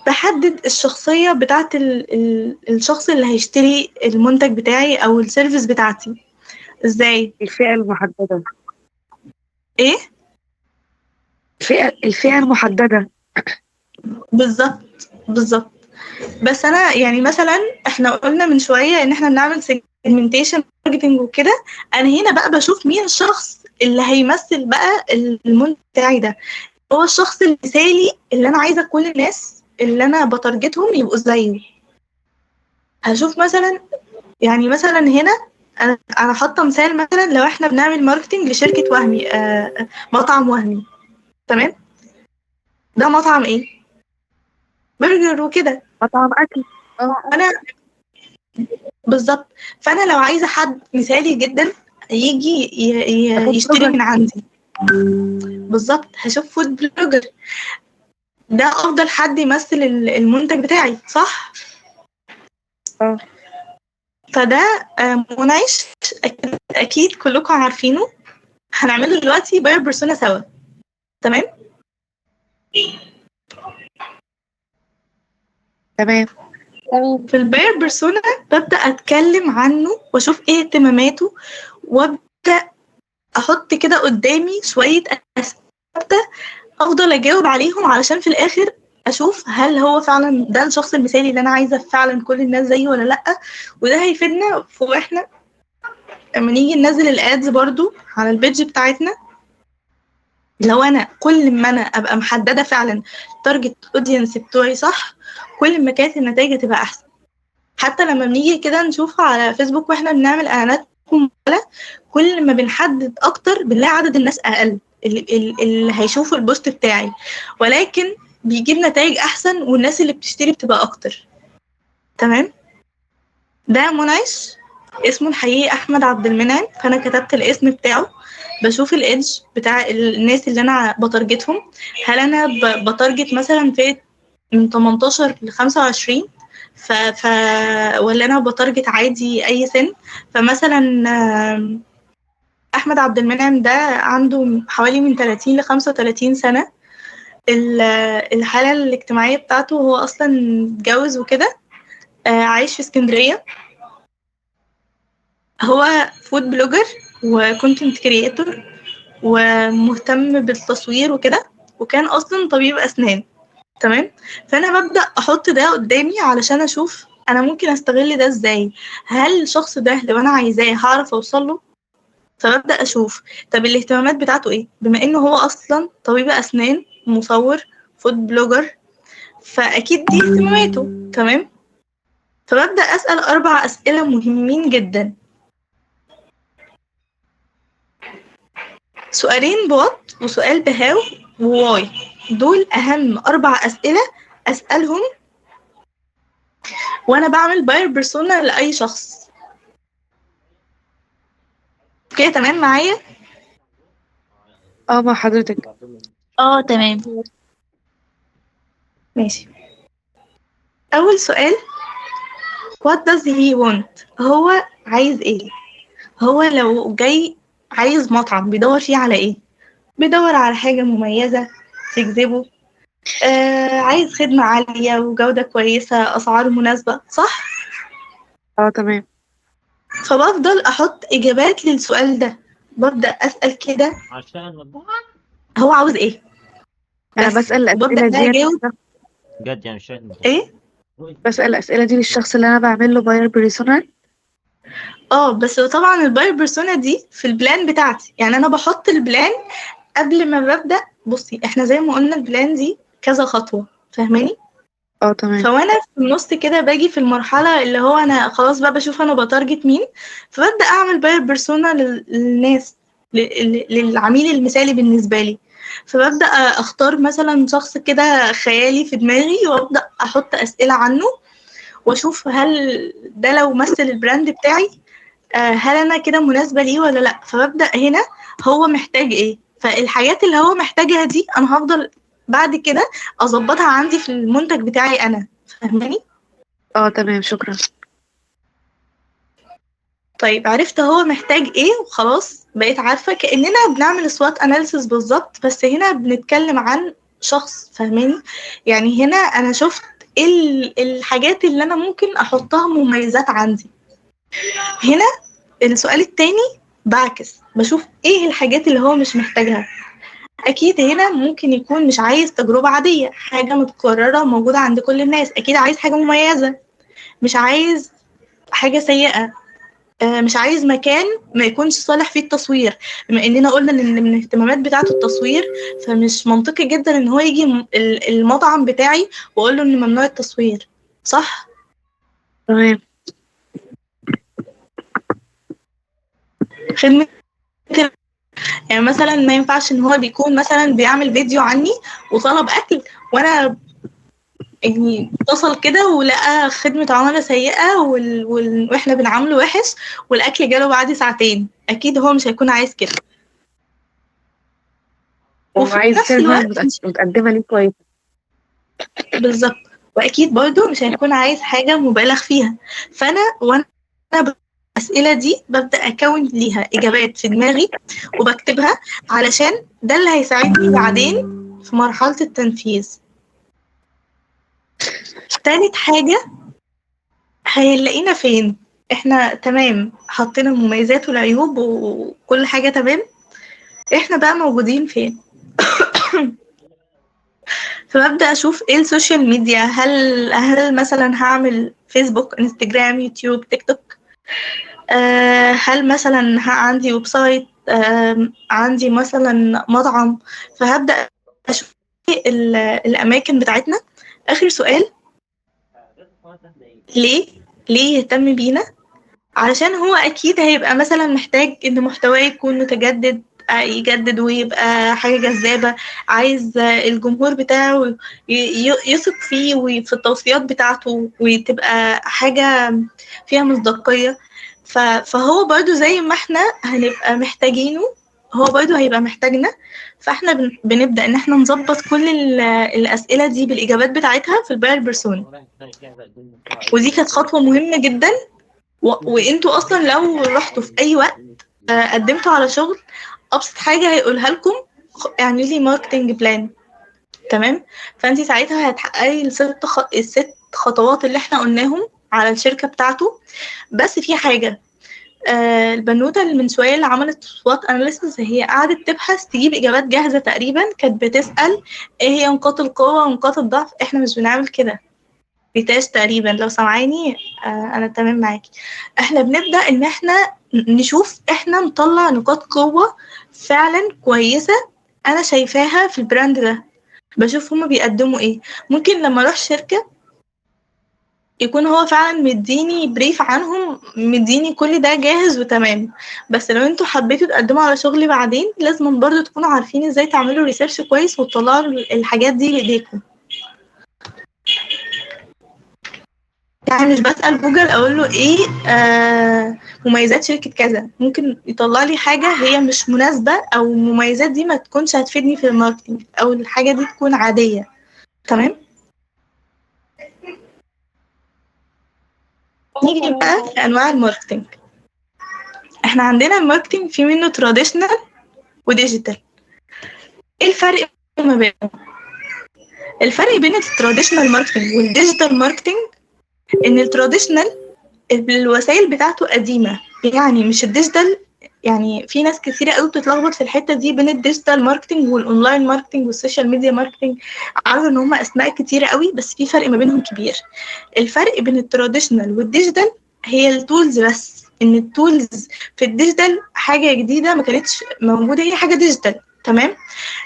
بحدد الشخصية بتاعت الشخص اللي هيشتري المنتج بتاعي أو ال service بتاعتي. إزاي؟ الفئة المحددة. إيه؟ الفئة المحددة. بالظبط بالظبط. بس أنا يعني مثلا إحنا قلنا من شوية إن إحنا بنعمل segmentation marketing وكده، أنا هنا بقى بشوف مين الشخص اللي هيمثل بقى المنتج بتاعي ده، هو الشخص المثالي اللي أنا عايزة كل الناس اللي انا ب target هم يبقوا زيه. هشوف مثلا، يعني مثلا هنا انا حاطه مثال، مثلا لو احنا بنعمل marketing لشركة وهمي، مطعم وهمي، تمام؟ ده مطعم ايه؟ برجر وكده، مطعم اكل. انا بالظبط. فانا لو عايزه حد مثالي جدا يجي يشتري من عندي، بالظبط هشوف food blogger، ده افضل حد يمثل المنتج بتاعي، صح؟ فده منعش اكيد كلكم عارفينه. هنعمله دلوقتي buyer persona سوا، تمام؟ تمام. في ال buyer persona ببدأ أتكلم عنه وأشوف إيه اهتماماته، وأبدأ أحط كده قدامي شوية أسئلة أفضل أجاوب عليهم، علشان في الآخر أشوف هل هو فعلا ده الشخص المثالي اللي أنا عايزة فعلا كل الناس زيه ولا لأ. وده هيفيدنا في وإحنا لما نيجي ننزل ال ads برضو على ال page بتاعتنا. لو أنا كل ما أنا أبقى محددة فعلا target audience بتوعي صح، كل ما كانت النتائج هتبقى أحسن. حتى لما بنيجي كده نشوف على فيسبوك واحنا بنعمل اعلانات، كل ما بنحدد اكتر بنلاقي عدد الناس اقل اللي هيشوفوا ال post بتاعي، ولكن بيجيب نتائج احسن والناس اللي بتشتري بتبقى اكتر. تمام؟ ده منعش، اسمه الحقيقي احمد عبد المنعم، فانا كتبت الاسم بتاعه. بشوف الايدج بتاع الناس اللي انا ب target هم، هل انا ب target مثلا فئة من 18 ل 25 ف ولا انا ب target عادي اي سن. فمثلا احمد عبد المنعم ده عنده حوالي من 30 ل 35 سنة. الحالة الاجتماعية بتاعته هو اصلا متجوز وكده، عايش في اسكندرية. هو food blogger و content creator ومهتم بالتصوير وكده، وكان اصلا طبيب اسنان. تمام؟ فانا ببدا احط ده قدامي علشان اشوف انا ممكن استغل ده ازاي، هل الشخص ده لو انا عايزاه هعرف اوصل له؟ فببدا اشوف طب الاهتمامات بتاعته ايه، بما انه هو اصلا طبيب اسنان، مصور، food blogger، فاكيد دي اهتماماته. تمام؟ فببدا اسال 4 اسئلة مهمين جدا. سؤالين ب what وسؤال ب how و why، دول أهم 4 أسئلة أسألهم وأنا بعمل buyer persona لأي شخص. okay تمام معايا؟ مع حضرتك. تمام ماشي. أول سؤال what does he want؟ هو عايز إيه؟ هو لو جاي عايز مطعم بيدور فيه على إيه؟ بيدور على حاجة مميزة تجذبه، عايز خدمة عالية وجودة كويسة، أسعار مناسبة، صح؟ تمام. فبفضل أحط إجابات للسؤال ده، ببدأ أسأل كده عشان هو عاوز إيه؟ أنا بسأل الأسئلة دي أجاوب بجد، يعني مش إيه؟ بسأل الأسئلة دي للشخص اللي أنا بعمل له buyer persona. بس طبعا ال buyer persona دي في ال plan بتاعتي، يعني أنا بحط ال plan قبل ما ببدأ. بصي احنا زي ما قلنا ال plan دي كذا خطوة، فاهماني؟ تمام. فوانا في النص كده باجي في المرحلة اللي هو انا خلاص بقى بشوف انا ب target مين، فببدأ اعمل buyer persona للناس، للعميل المثالي بالنسبة لي. فببدأ اختار مثلا شخص كده خيالي في دماغي، وابدأ احط اسئلة عنه واشوف هل ده لو مثل ال brand بتاعي، هل انا كده مناسبة ليه ولا لا. فببدأ هنا هو محتاج ايه، فالحاجات اللي هو محتاجها دي انا هفضل بعد كده اظبطها عندي في المنتج بتاعي انا، فاهماني؟ تمام شكرا. طيب عرفت هو محتاج ايه وخلاص، بقيت عارفة كأننا بنعمل SWOT analysis بالظبط، بس هنا بنتكلم عن شخص، فاهماني؟ يعني هنا انا شفت ايه الحاجات اللي انا ممكن احطها مميزات عندي. هنا السؤال التاني بعكس، بشوف ايه الحاجات اللي هو مش محتاجها. اكيد هنا ممكن يكون مش عايز تجربة عادية، حاجة متكررة موجودة عند كل الناس، اكيد عايز حاجة مميزة، مش عايز حاجة سيئة، مش عايز مكان ما يكونش صالح فيه التصوير، بما اننا قلنا ان من الاهتمامات بتاعته التصوير، فمش منطقي جدا ان هو يجي المطعم بتاعي واقول له ان ممنوع التصوير، صح؟ تمام. خدمة يعني مثلا ما ينفعش ان هو بيكون مثلا بيعمل فيديو عني وطلب اكل، وانا يعني اتصل كده ولقى خدمة عملاء سيئة واحنا بنعامله وحش والاكل جاله بعد ساعتين، اكيد هو مش هيكون عايز كده. هو وفي عايز نفس خدمة الوقت متقدمة ليه كويس. بالظبط، واكيد برضو مش هيكون عايز حاجة مبالغ فيها. فانا وانا الاسئلة دي ببدأ اكون ليها اجابات في دماغي وبكتبها، علشان ده اللي هيساعدني بعدين في مرحلة التنفيذ. تالت حاجة، هيلاقينا فين؟ احنا تمام حطينا المميزات والعيوب وكل حاجة تمام، احنا بقى موجودين فين؟ فببدأ أشوف إيه ال social media، هل مثلا هعمل فيسبوك، انستجرام، يوتيوب، تيك توك، هل مثلا عندي website، عندي مثلا مطعم. فهبدأ أشوف الأماكن بتاعتنا. آخر سؤال، ليه يهتم بينا؟ علشان هو أكيد هيبقى مثلا محتاج إن محتواه يكون متجدد، يجدد ويبقى حاجة جذابة، عايز الجمهور بتاعه يثق فيه وفي التوصيات بتاعته وتبقى حاجة فيها مصداقية. فهو برضو زي ما احنا هنبقى محتاجينه هو برضو هيبقى محتاجنا. فاحنا بنبدأ ان احنا نظبط كل الأسئلة دي بالإجابات بتاعتها في ال buyer persona، ودي كانت خطوة مهمة جدا. وانتوا اصلا لو رحتوا في اي وقت قدمتوا على شغل، ابسط حاجة هيقولها لكم اعملي لي marketing plan، تمام؟ فانت ساعتها هتحققي الست خطوات اللي احنا قلناهم على الشركة بتاعته. بس في حاجة، البنوته اللي من شوية اللي عملت SWOT analysis، هي قعدت تبحث تجيب اجابات جاهزة تقريبا، كانت بتسال ايه هي نقاط القوة ونقاط الضعف. احنا مش بنعمل كده. ريتاج تقريبا لو سامعاني، انا تمام معاكي. احنا بنبدا ان احنا نشوف احنا نطلع نقاط قوة فعلا كويسة انا شايفاها في ال brand ده، بشوف هما بيقدموا ايه. ممكن لما اروح شركة يكون هو فعلا مديني brief عنهم، مديني كل ده جاهز وتمام، بس لو انتوا حبيتوا تقدموا على شغل بعدين لازم برضو تكونوا عارفين ازاي تعملوا research كويس وتطلعوا الحاجات دي بايديكم. يعني مش بسأل جوجل اقول له ايه مميزات شركة كذا، ممكن يطلع لي حاجة هي مش مناسبة، او المميزات دي ما تكونش هتفيدني في ال marketing، او الحاجة دي تكون عادية. تمام؟ نيجي بقى لأنواع ال marketing. احنا عندنا ال marketing في منه traditional و digital. ايه الفرق ما بينهم؟ الفرق بين ال traditional marketing وال digital marketing ان ال traditional الوسائل بتاعته قديمة، يعني مش ال digital. يعني في ناس كثيرة قوي بتتلخبط في الحتة دي بين ال digital marketing وال online marketing وال social media marketing. عارفة ان هم اسماء كتيرة قوي، بس في فرق ما بينهم كبير. الفرق بين ال traditional وال digital هي ال tools بس، ان ال tools في ال digital حاجة جديدة ما كانتش موجودة، هي حاجة digital. تمام؟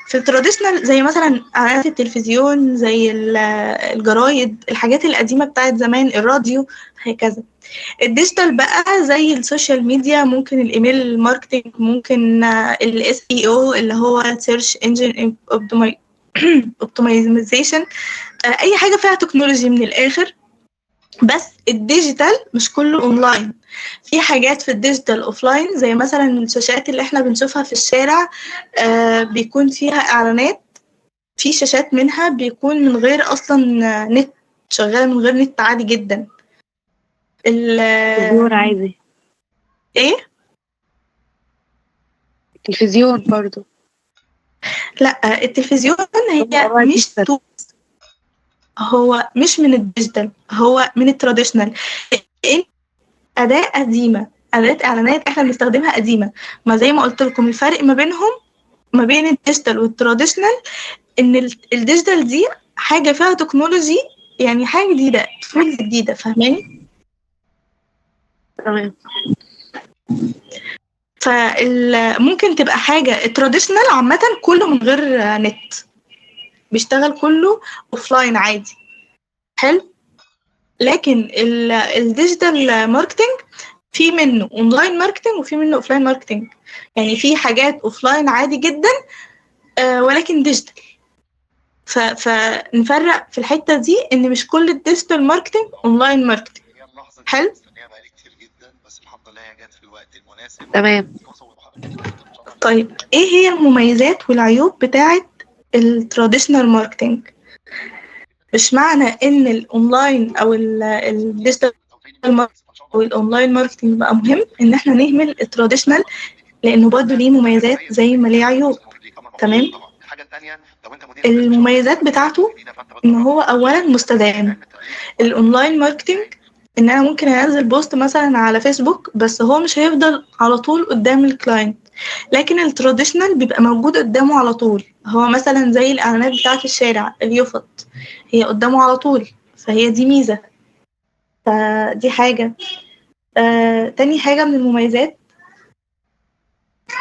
في ال traditional زي مثلا اعلانات التلفزيون، زي الجرايد، الحاجات القديمة بتاعت زمان، الراديو، هكذا. ال digital بقى زي ال social media، ممكن ال email marketing، ممكن ال SEO اللي هو search engine optimization، اي حاجة فيها technology من الاخر. بس ال digital مش كله اونلاين، في حاجات في ال digital offline، زي مثلا الشاشات اللي احنا بنشوفها في الشارع، بيكون فيها اعلانات، في شاشات منها بيكون من غير اصلا نت، شغالة من غير نت عادي جدا. تلفزيون عادي. ايه؟ تلفزيون برضو. لا، التلفزيون هي مش tools، هو مش من ال digital، هو من ال traditional. أداة قديمة، أداة إعلانات إحنا بنستخدمها قديمة. ما زي ما قلت لكم الفرق ما بينهم، ما بين ال digital وال traditional، إن ال digital دي حاجة فيها technology، يعني حاجة جديدة، tools جديدة، فاهماني؟ تمام. فممكن تبقى حاجة ال traditional عامة كله من غير نت، بيشتغل كله offline عادي. حلو. لكن ال digital marketing في منه online marketing وفي منه offline marketing. يعني في حاجات offline عادي جدا ولكن digital. فنفرق في الحتة دي ان مش كل ال digital marketing online marketing. حلو. تمام. طيب ايه هي المميزات والعيوب بتاعه ال traditional marketing؟ مش معنى ان الاونلاين او ال digital او ال online marketing بقى مهم ان احنا نهمل ال traditional، لانه برضه ليه مميزات زي ما ليه عيوب. تمام. المميزات بتاعته ان هو اولا مستدام. ال online marketing ان انا ممكن انزل post مثلا على فيسبوك بس هو مش هيفضل على طول قدام ال client، لكن ال traditional بيبقى موجود قدامه على طول. هو مثلا زي الاعلانات بتاعه الشارع، اليفط، هي قدامه على طول، فهي دي ميزة، فدي حاجة. تاني حاجة من المميزات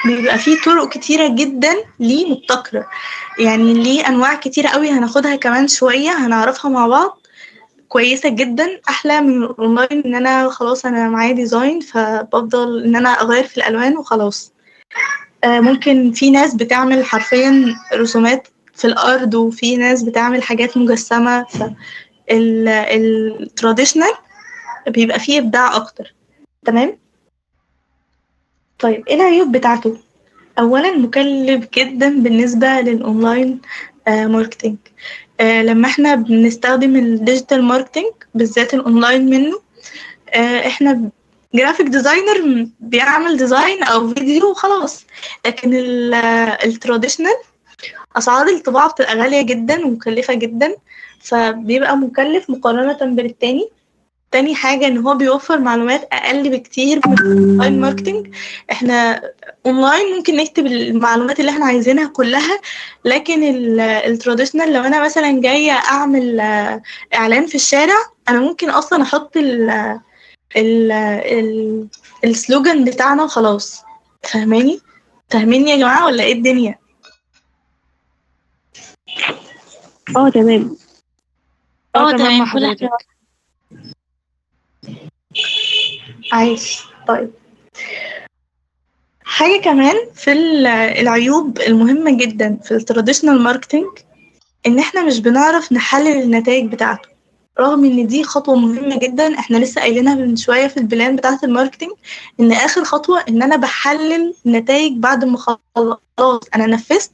بيبقى فيه طرق كتيرة جدا ليه مبتكرة، يعني ليه أنواع كتيرة قوي هناخدها كمان شوية هنعرفها مع بعض، كويسة جدا، أحلى من الأونلاين إن أنا خلاص أنا معايا design فبفضل إن أنا أغير في الألوان وخلاص. ممكن في ناس بتعمل حرفيا رسومات في الأرض، وفي ناس بتعمل حاجات مجسمة، فال traditional بيبقى فيه إبداع أكتر. تمام. طيب ايه العيوب بتاعته؟ اولا مكلف جدا بالنسبة لل online marketing. لما احنا بنستخدم ال digital marketing بالذات الاونلاين منه، احنا graphic designer بيعمل design او فيديو وخلاص، لكن ال traditional اسعار الطباعة بتبقى غالية جدا ومكلفه جدا، فبيبقى مكلف مقارنة بالتاني. تاني حاجة ان هو بيوفر معلومات اقل بكتير من ال online marketing. احنا اونلاين ممكن نكتب المعلومات اللي احنا عايزينها كلها، لكن ال traditional لو انا مثلا جاية اعمل اعلان في الشارع، انا ممكن اصلا احط ال ال ال ال slogan بتاعنا وخلاص. فاهماني؟ فاهميني يا جماعة ولا ايه الدنيا؟ اه تمام. اه تمام مع تمام، كل حاجة. حضرتك. عايش. طيب حاجة كمان في العيوب المهمة جدا في ال traditional marketing ان احنا مش بنعرف نحلل النتائج بتاعته، رغم ان دي خطوة مهمة جدا احنا لسه قايلينها من شوية في ال plan بتاعة ال marketing، ان اخر خطوة ان انا بحلل النتائج بعد ما خلاص انا نفذت،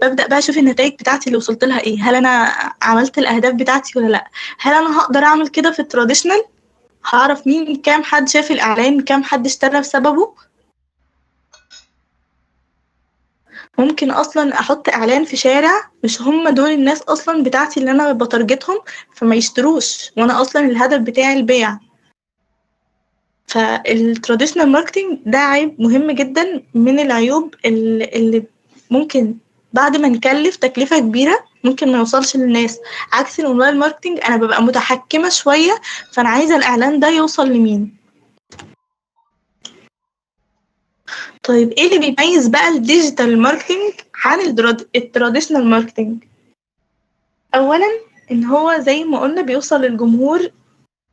ببدأ بقى اشوف النتائج بتاعتي اللي وصلت لها ايه، هل انا عملت الاهداف بتاعتي ولا لا. هل انا هقدر اعمل كده في ال traditional؟ هعرف مين، كام حد شاف الاعلان، كام حد اشترى بسببه. ممكن اصلا احط اعلان في شارع مش هم دول الناس اصلا بتاعتي اللي انا ب target هم، فما يشتروش، وانا اصلا الهدف بتاعي البيع. فال traditional marketing ده عيب مهم جدا من العيوب اللي ممكن بعد ما نكلف تكلفة كبيرة ممكن ما يوصلش للناس. عكس ال online marketing انا ببقى متحكمة شوية، فانا عايزة الاعلان ده يوصل لمين. طيب ايه اللي بيميز بقى ال digital marketing عن ال traditional marketing؟ اولا ان هو زي ما قلنا بيوصل للجمهور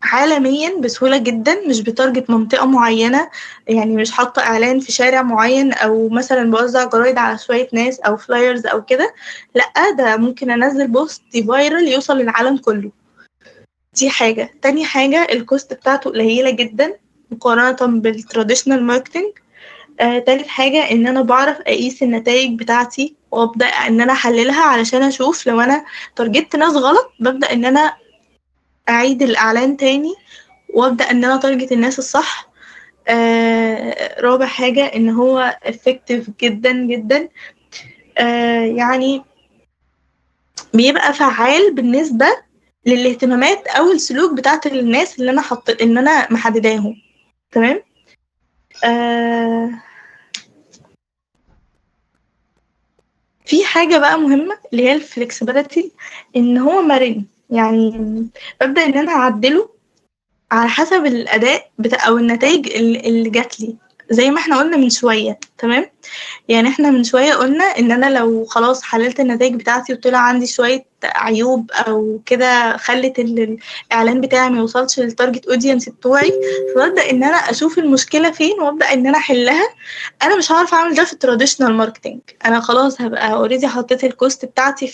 عالميا بسهولة جدا، مش ب target منطقة معينة، يعني مش حاطة اعلان في شارع معين او مثلا بوزع جرايد على شوية ناس او flyers او كده، لا ده ممكن انزل post viral يوصل للعالم كله. دي حاجة. تاني حاجة ال cost بتاعته قليلة جدا مقارنة بال traditional marketing. تالت حاجة ان انا بعرف اقيس النتائج بتاعتي وابدأ ان انا احللها علشان اشوف لو انا target ناس غلط ببدأ ان انا اعيد الاعلان تاني وابدأ ان انا target الناس الصح. رابع حاجة ان هو effective جدا جدا، يعني بيبقى فعال بالنسبة للاهتمامات او السلوك بتاعت الناس اللي انا ان انا محدداهم. تمام. في حاجة بقى مهمة اللي هي ال flexibility، ان هو مرن، يعني ببدأ ان انا اعدله على حسب الاداء بتاع او النتائج اللي جات لي. زي ما احنا قلنا من شوية، تمام؟ يعني احنا من شوية قلنا ان انا لو خلاص حللت النتائج بتاعتي وطلع عندي شوية عيوب او كده خلت الاعلان بتاعي ما يوصلش لل target audience بتوعي، فببدأ ان انا اشوف المشكلة فين وابدأ ان انا احلها. انا مش هعرف اعمل ده في ال traditional marketing، انا خلاص هبقى already حطيت ال cost بتاعتي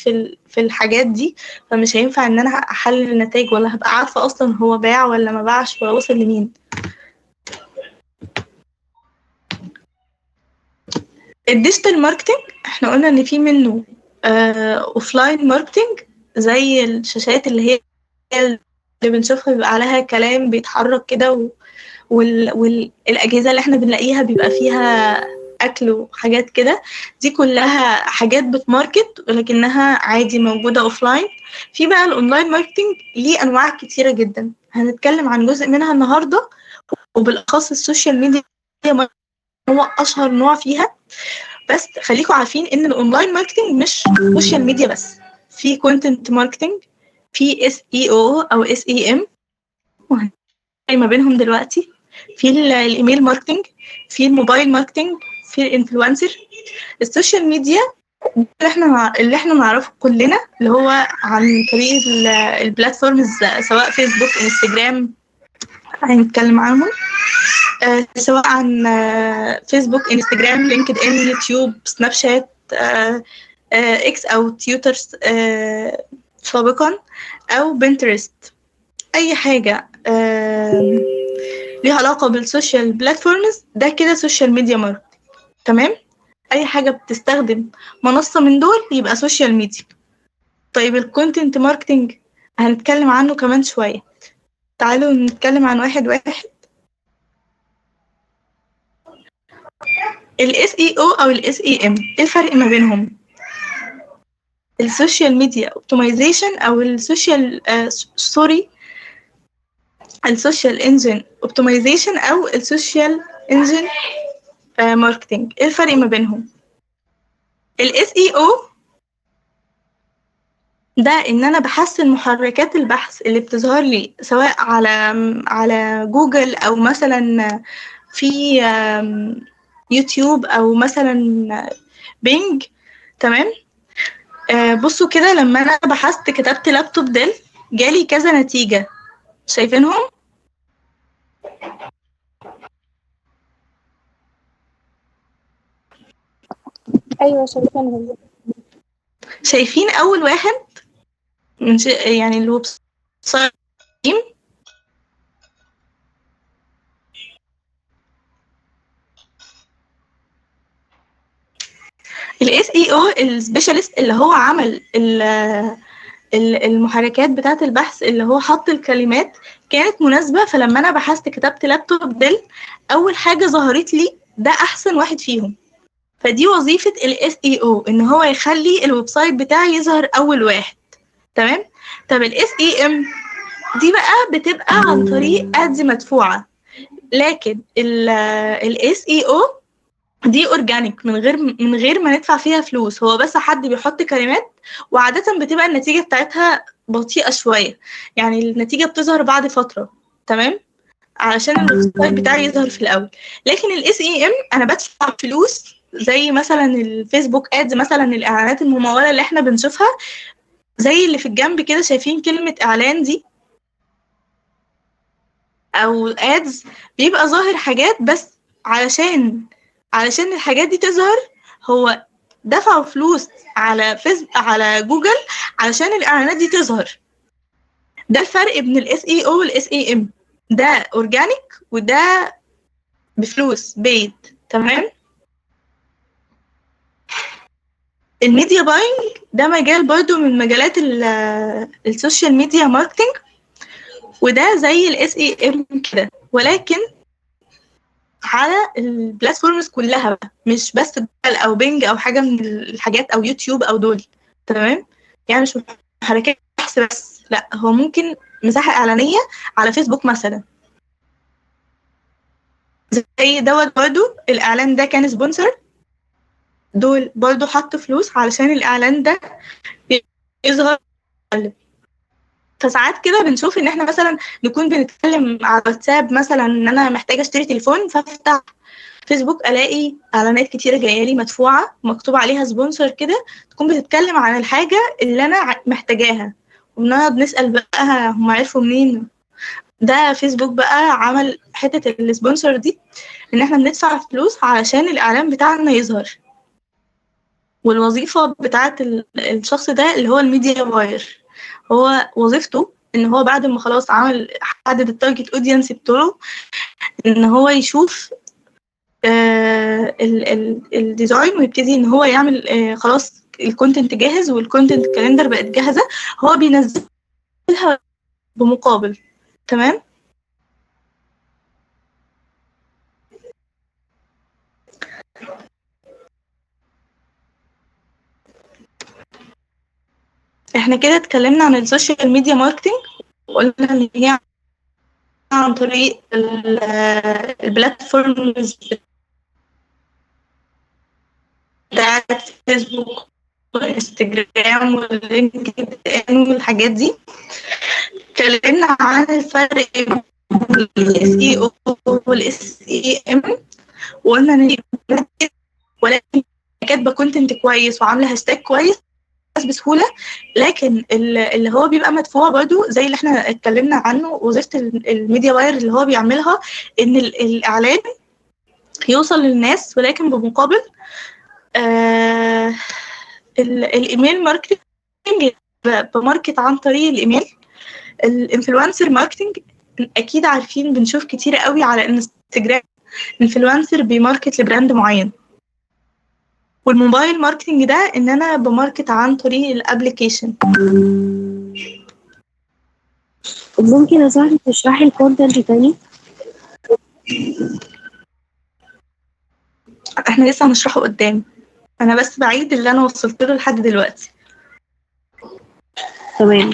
في الحاجات دي، فمش هينفع ان انا احلل النتائج ولا هبقى عارفة اصلا هو باع ولا ما باعش ولا وصل لمين. ال digital marketing احنا قلنا ان في منه offline marketing زي الشاشات اللي هي اللي بنشوفها بيبقى عليها كلام بيتحرك كده، والاجهزة اللي احنا بنلاقيها بيبقى فيها اكل وحاجات كده، دي كلها حاجات بت market ولكنها عادي موجودة offline. في بقى ال online marketing ليه انواع كتيرة جدا، هنتكلم عن جزء منها النهارده، وبالاخص ال social media هو اشهر نوع فيها. بس خليكم عارفين ان ال online marketing مش social media بس، في content marketing، في SEO او SEM ما بينهم دلوقتي، في ال email marketing، في ال mobile marketing، في ال influencer. ال social media اللي احنا نعرفه كلنا اللي هو عن طريق ال platforms، سواء فيسبوك، انستجرام، هنتكلم عنهم، سواء عن فيسبوك، انستجرام، لينكد ان، يوتيوب، سناب شات، اكس او تويتر سابقا، او بنترست. اي حاجة ليها علاقة بال social platforms ده كده social media marketing، تمام؟ اي حاجة بتستخدم منصة من دول يبقى social media. طيب ال content marketing هنتكلم عنه كمان شوية، تعالوا نتكلم عن واحد واحد. ال SEO او ال SEM ايه الفرق ما بينهم؟ ال social media optimization او ال social sorry ال social engine optimization او ال social engine marketing، ايه الفرق ما بينهم؟ ال SEO ده ان انا بحسن محركات البحث اللي بتظهر لي سواء على جوجل او مثلا في يوتيوب او مثلا بينج، تمام؟ بصوا كده، لما انا بحثت كتبت laptop Dell جالي كذا نتيجة، شايفينهم؟ ايوه شايفينهم. شايفين اول واحد من يعني ال website ال SEO ال specialist اللي هو عمل المحركات بتاعه البحث، اللي هو حط الكلمات كانت مناسبة، فلما انا بحثت كتبت laptop Dell اول حاجة ظهرت لي ده احسن واحد فيهم. فدي وظيفة ال SEO ان هو يخلي ال website بتاعي يظهر اول واحد، تمام؟ طب ال SEM دي بقى بتبقى عن طريق ads مدفوعة، لكن ال SEO دي organic من غير ما ندفع فيها فلوس، هو بس حد بيحط كلمات، وعادة بتبقى النتيجة بتاعتها بطيئة شوية، يعني النتيجة بتظهر بعد فترة، تمام؟ علشان ال website بتاعي يظهر في الأول. لكن ال SEM أنا بدفع فلوس، زي مثلا الفيسبوك ads، مثلا الإعلانات الممولة اللي احنا بنشوفها زي اللي في الجنب كده، شايفين كلمة إعلان دي أو ads، بيبقى ظاهر حاجات، بس علشان الحاجات دي تظهر هو دفعوا فلوس على جوجل علشان الاعلانات دي تظهر. ده الفرق بين ال SEO وال SEM، ده organic وده بفلوس paid، تمام؟ ال media buying ده مجال برضو من مجالات ال social media marketing، وده زي ال SEM كده ولكن على ال platforms كلها بقى، مش بس جوجل او بينج او حاجة من الحاجات او يوتيوب او دول، تمام؟ يعني مش محركات بحث بس، لا هو ممكن مساحة اعلانية على فيسبوك مثلا زي دوت، برضو الاعلان ده كان sponsor، دول برضو حطوا فلوس علشان الاعلان ده يظهر. فساعات كده بنشوف ان احنا مثلا نكون بنتكلم على واتساب مثلا ان انا محتاجه اشتري تليفون، فافتح فيسبوك الاقي اعلانات كتيرة جاية لي مدفوعة مكتوب عليها sponsor كده، تكون بتتكلم عن الحاجة اللي انا محتاجاها، وبنقعد نسال بقى هم عرفوا منين. ده فيسبوك بقى عمل حتة ال sponsor دي، ان احنا بندفع فلوس علشان الاعلان بتاعنا يظهر. والوظيفة بتاعه الشخص ده اللي هو ال media buyer، هو وظيفته ان هو بعد ما خلاص عمل حدد ال target audience بتوعه، ان هو يشوف ال design ويبتدي ان هو يعمل خلاص ال content جاهز وال content calendar بقت جاهزة، هو بينزلها بمقابل. تمام. احنا كده اتكلمنا عن ال social media marketing، وقلنا ان هي عن طريق ال platforms بتاعت فيسبوك وانستجرام واللينكد ان والحاجات دي. اتكلمنا عن الفرق بين ال SEO وال SEM، وقلنا ان ولكن كاتبه content كويس وعامله هاشتاج كويس بسهولة، لكن اللي هو بيبقى مدفوع برضو زي اللي احنا اتكلمنا عنه، وظيفة ال media buyer اللي هو بيعملها ان الاعلان يوصل للناس ولكن بمقابل. ال email marketing ب market عن طريق الايميل. ال influencer marketing اكيد عارفين، بنشوف كتير قوي على انستجرام influencer بي market ل brand معين. وال mobile marketing ده ان انا ب market عن طريق ال application. ممكن يا صاحبي تشرحي ال content تاني؟ احنا لسه هنشرحه قدام، انا بس بعيد اللي انا وصلت له لحد دلوقتي. تمام.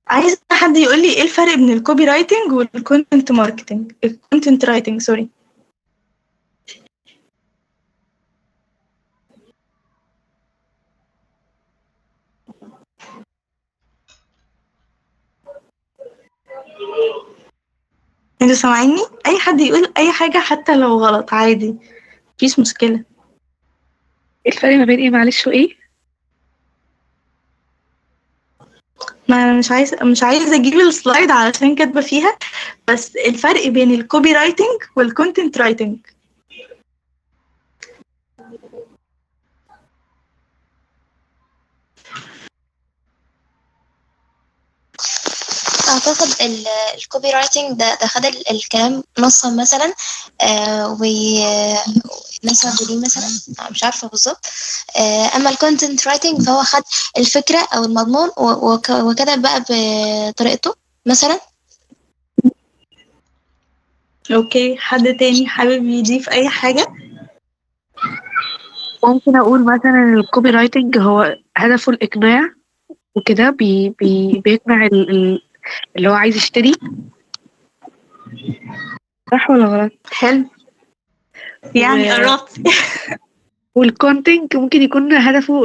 عايزه حد يقول لي ايه الفرق بين ال copywriting وال content marketing، ال content writing sorry. انتوا سامعيني؟ اي حد يقول اي حاجة حتى لو غلط عادي، مفيش مشكلة. ايه الفرق ما بين ايه معلش وايه؟ ما انا مش عايزه اجيب ال slide علشان كاتبه فيها، بس الفرق بين ال copywriting وال content writing. اعتقد ال copywriting ده خد الكلام نصا مثلا ونسبه ليه مثلا، مش عارفه بالظبط. اما ال content writing فهو خد الفكرة او المضمون وكتب بقى بطريقته مثلا. okay، حد تاني حابب يضيف اي حاجة؟ ممكن اقول مثلا ال copywriting هو هدفه الاقناع وكده، بي بي بيقنع اللي هو عايز يشتري، صح ولا غلط؟ حلو، يعني قربت. وال content ممكن يكون هدفه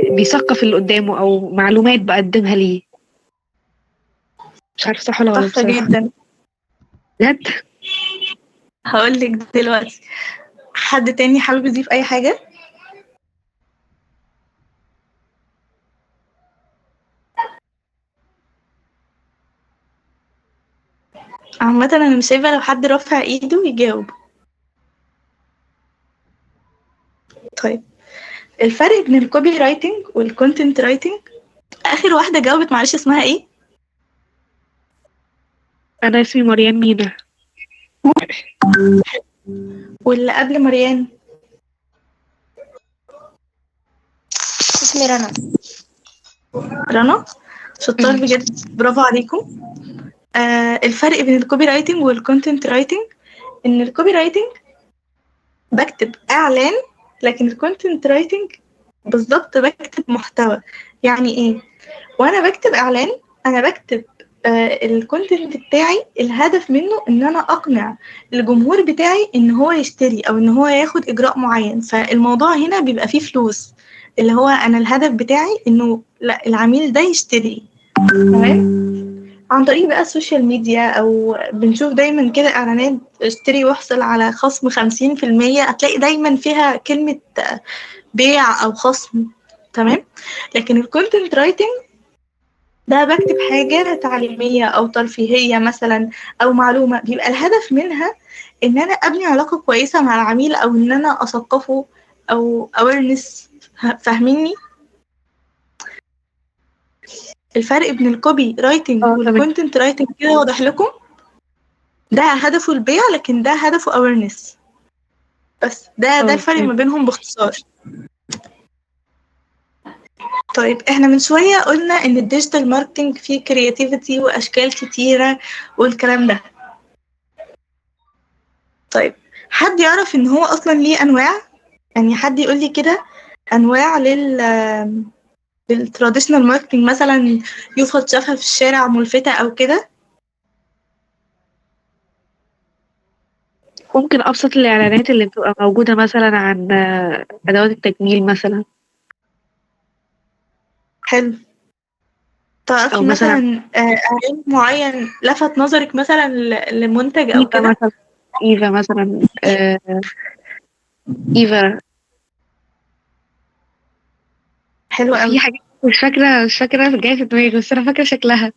بيثقف اللي قدامه او معلومات بقدمها ليه. مش عارفه صح ولا غلط. صح جدا بجد. هقول لك دلوقتي. حد تاني حابب يضيف اي حاجة؟ عامة أنا مش شايفة لو حد رافع إيده يجاوب. طيب الفرق بين ال copywriting وال content writing. آخر واحدة جاوبت معلش اسمها إيه؟ أنا اسمي مريان مينا. واللي قبل مريان؟ اسمي رنا. رنا، شطار بجد، برافو عليكم. الفرق بين ال copywriting وال content writing ان ال copywriting بكتب اعلان، لكن ال content writing بالظبط بكتب محتوى. يعني ايه؟ وانا بكتب اعلان انا بكتب ال content بتاعي الهدف منه ان انا اقنع الجمهور بتاعي ان هو يشتري او ان هو ياخد اجراء معين، فالموضوع هنا بيبقى فيه فلوس، اللي هو انا الهدف بتاعي انه لا العميل ده يشتري. تمام؟ عن طريق بقى ال social media، او بنشوف دايما كده اعلانات اشتري واحصل على خصم 50%، هتلاقي دايما فيها كلمة بيع او خصم. تمام؟ لكن ال content writing ده بكتب حاجة تعليمية أو ترفيهية مثلا أو معلومة، بيبقى الهدف منها إن أنا أبني علاقة كويسة مع العميل، أو إن أنا أثقفه أو awareness. فاهميني؟ الفرق بين ال copywriting وال content writing كده واضح لكم؟ ده هدفه البيع، لكن ده هدفه awareness بس. ده الفرق ما بينهم باختصار. طيب احنا من شوية قلنا ان ال digital marketing فيه creativity واشكال كتيرة والكلام ده. طيب حد يعرف ان هو اصلا ليه انواع؟ يعني حد يقول لي كده انواع لل traditional marketing، مثلا يفط شافها في الشارع ملفتة او كده؟ ممكن ابسط الاعلانات اللي بتبقى موجودة مثلا عن ادوات التجميل مثلا. حلو. تعرفي أو مثلا مثلا اعلان معين لفت نظرك مثلا لمنتج او إيفا كده؟ مثلا، إيفا مثلا، إيفا. حلو في قوي. حاجات مش فاكرة جاية في دماغي، بس أنا فاكرة شكلها.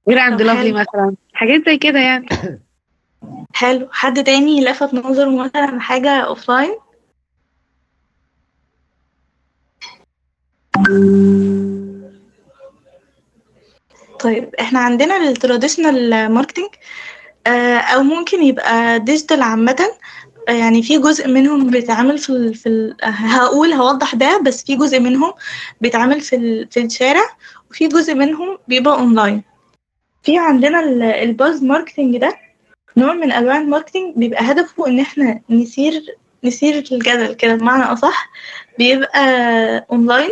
غير عند طب لافلي حلو مثلا، حاجات زي كده يعني. حلو. حد تاني لفت نظره مثلا حاجة offline؟ طيب احنا عندنا ال traditional marketing، او ممكن يبقى digital عامة، يعني في جزء منهم بيتعمل في ال هقول هوضح ده، بس في جزء منهم بيتعمل في الشارع، وفي جزء منهم بيبقى اونلاين. في عندنا ال buzz marketing، ده نوع من انواع ال marketing بيبقى هدفه ان احنا نثير الجدل كده بمعنى اصح، بيبقى اونلاين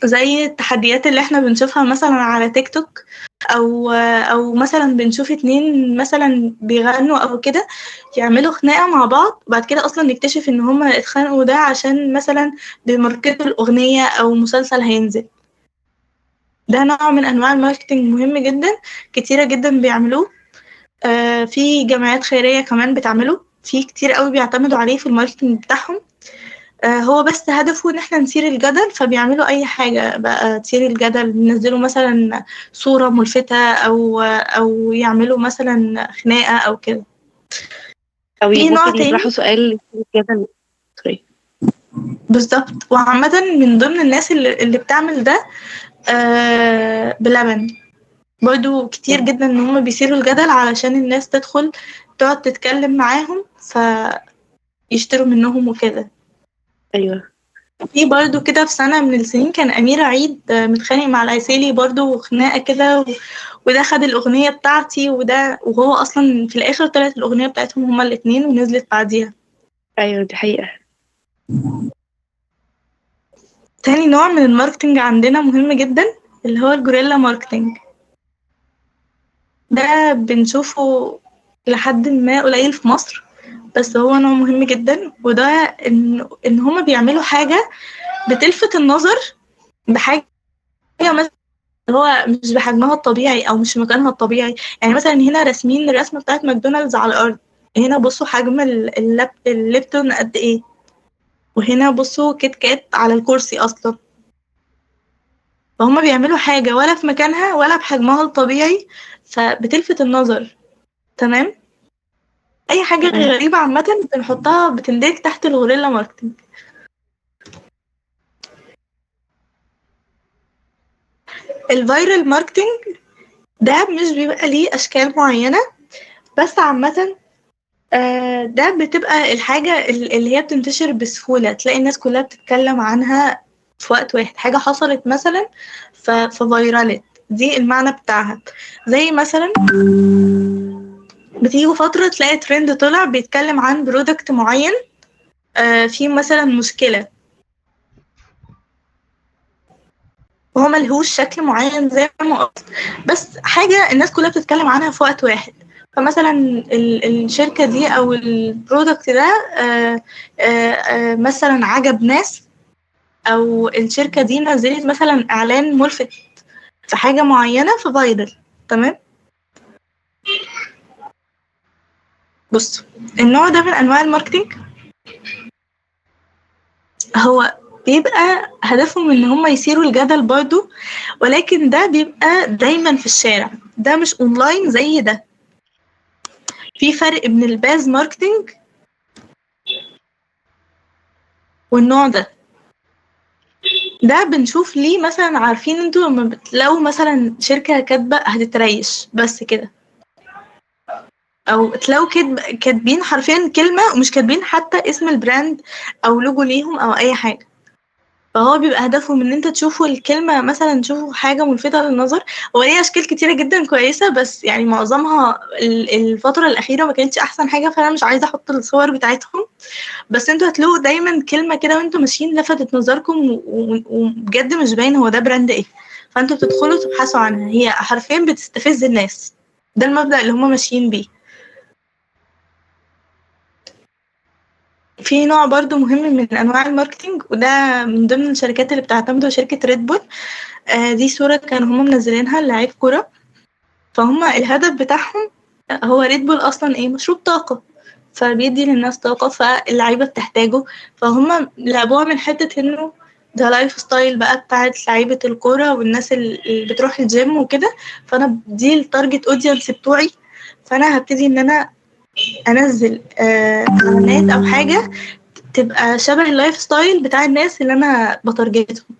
زي التحديات اللي احنا بنشوفها مثلا على تيك توك، او مثلا بنشوف اتنين مثلا بيغنوا او كده يعملوا خناقة مع بعض، وبعد كده اصلا نكتشف ان هما اتخانقوا ده عشان مثلا بيماركتوا الاغنية او مسلسل هينزل. ده نوع من انواع ال marketing مهم جدا، كتيرة جدا بيعملوه. في جمعيات خيرية كمان بتعمله، في كتير قوي بيعتمدوا عليه في ال marketing بتاعهم. هو بس هدفه ان احنا نثير الجدل، فبيعملوا اي حاجة بقى تثير الجدل، بينزلوا مثلا صورة ملفتة او يعملوا مثلا خناقة او كده. أو في نوع ممكن تاني يطرحوا سؤال الجدل. sorry. بالظبط. وعامة من ضمن الناس اللي بتعمل ده بلبن برضو كتير جدا ان هم بيثيروا الجدل علشان الناس تدخل تقعد تتكلم معاهم فيشتروا منهم وكده. أيوه. في برضو كده في سنة من السنين كان أمير عيد متخانق مع العسيلي برضو خناقة كده وده خد الأغنية بتاعتي وده، وهو أصلا في الآخر طلعت الأغنية بتاعتهم هما الاتنين ونزلت بعديها. أيوه دي حقيقة. تاني نوع من ال marketing عندنا مهم جدا اللي هو ال guerrilla marketing. ده بنشوفه لحد ما قليل في مصر، بس هو نوع مهم جدا، وده ان هما بيعملوا حاجة بتلفت النظر بحاجة مثلا هو مش بحجمها الطبيعي او مش في مكانها الطبيعي. يعني مثلا هنا راسمين الرسمة بتاعت ماكدونالدز على الارض، هنا بصوا حجم الليبتون قد ايه، وهنا بصوا كيت كات على الكرسي اصلا. فهم بيعملوا حاجة ولا في مكانها ولا بحجمها الطبيعي، فبتلفت النظر. تمام؟ اي حاجة غريبة عامة بنحطها بتندرج تحت ال guerrilla marketing. ال viral marketing ده مش بيبقى ليه اشكال معينة، بس عامة ده بتبقى الحاجة اللي هي بتنتشر بسهولة، تلاقي الناس كلها بتتكلم عنها في وقت واحد، حاجة حصلت مثلا ف viral ت، دي المعنى بتاعها. زي مثلا بتيجي فترة تلاقي ترند طلع بيتكلم عن product معين، في مثلا مشكلة. وهو ملهوش شكل معين زي ما قلت، بس حاجة الناس كلها بتتكلم عنها في وقت واحد. فمثلا الشركة دي أو ال product ده مثلا عجب ناس، أو الشركة دي نزلت مثلا إعلان ملفت في حاجة معينة ف viral. تمام. بصوا، النوع ده من أنواع ال marketing هو بيبقى هدفهم ان هم يثيروا الجدل برضو، ولكن ده بيبقى دايما في الشارع، ده مش اونلاين زي ده. في فرق بين ال buzz marketing والنوع ده. ده بنشوف ليه مثلا، عارفين انتوا لما بتلاقوا مثلا شركة كاتبة هتتريش بس كده، او تلاقوا كاتبين حرفيا كلمة ومش كاتبين حتى اسم ال brand او لوجو ليهم او اي حاجة. فهو بيبقى هدفهم ان انت تشوفوا الكلمة مثلا، تشوفوا حاجة ملفتة للنظر. هو ليه اشكال كتيرة جدا كويسة، بس يعني معظمها الفترة الأخيرة ما كانتش احسن حاجة، فانا مش عايزة احط الصور بتاعتهم. بس انتوا هتلاقوا دايما كلمة كده وانتوا ماشيين لفتت نظركم وبجد مش باين هو ده brand ايه، فانتوا بتدخلوا تبحثوا عنها. هي حرفيا بتستفز الناس، ده المبدأ اللي هما ماشيين بيه. في نوع برضو مهم من أنواع ال marketing، وده من ضمن الشركات اللي بتعتمده شركة ريد بول. دي صورة كانوا هم منزلينها لعيب كرة. فهم الهدف بتاعهم هو ريد بول أصلا إيه؟ مشروب طاقة، فبيدي للناس طاقة، فاللعيبة بتحتاجه. فهم لعبوها من حتة إنه ده lifestyle بقى بتاعت لعيبة الكورة والناس اللي بتروح الجيم وكده، فأنا دي ال target audience بتوعي، فأنا هبتدي إن أنا انزل اعلانات او حاجة تبقى شبه ال lifestyle بتاع الناس اللي انا ب target هم.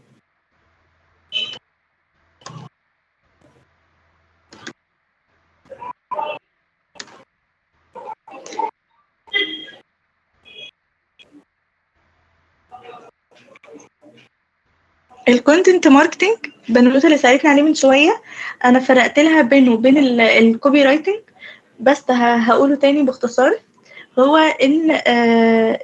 ال content marketing بنوتة اللي سألتني عليه من شوية، انا فرقت لها بينه وبين ال copywriting، بس هقوله تاني باختصار. هو ان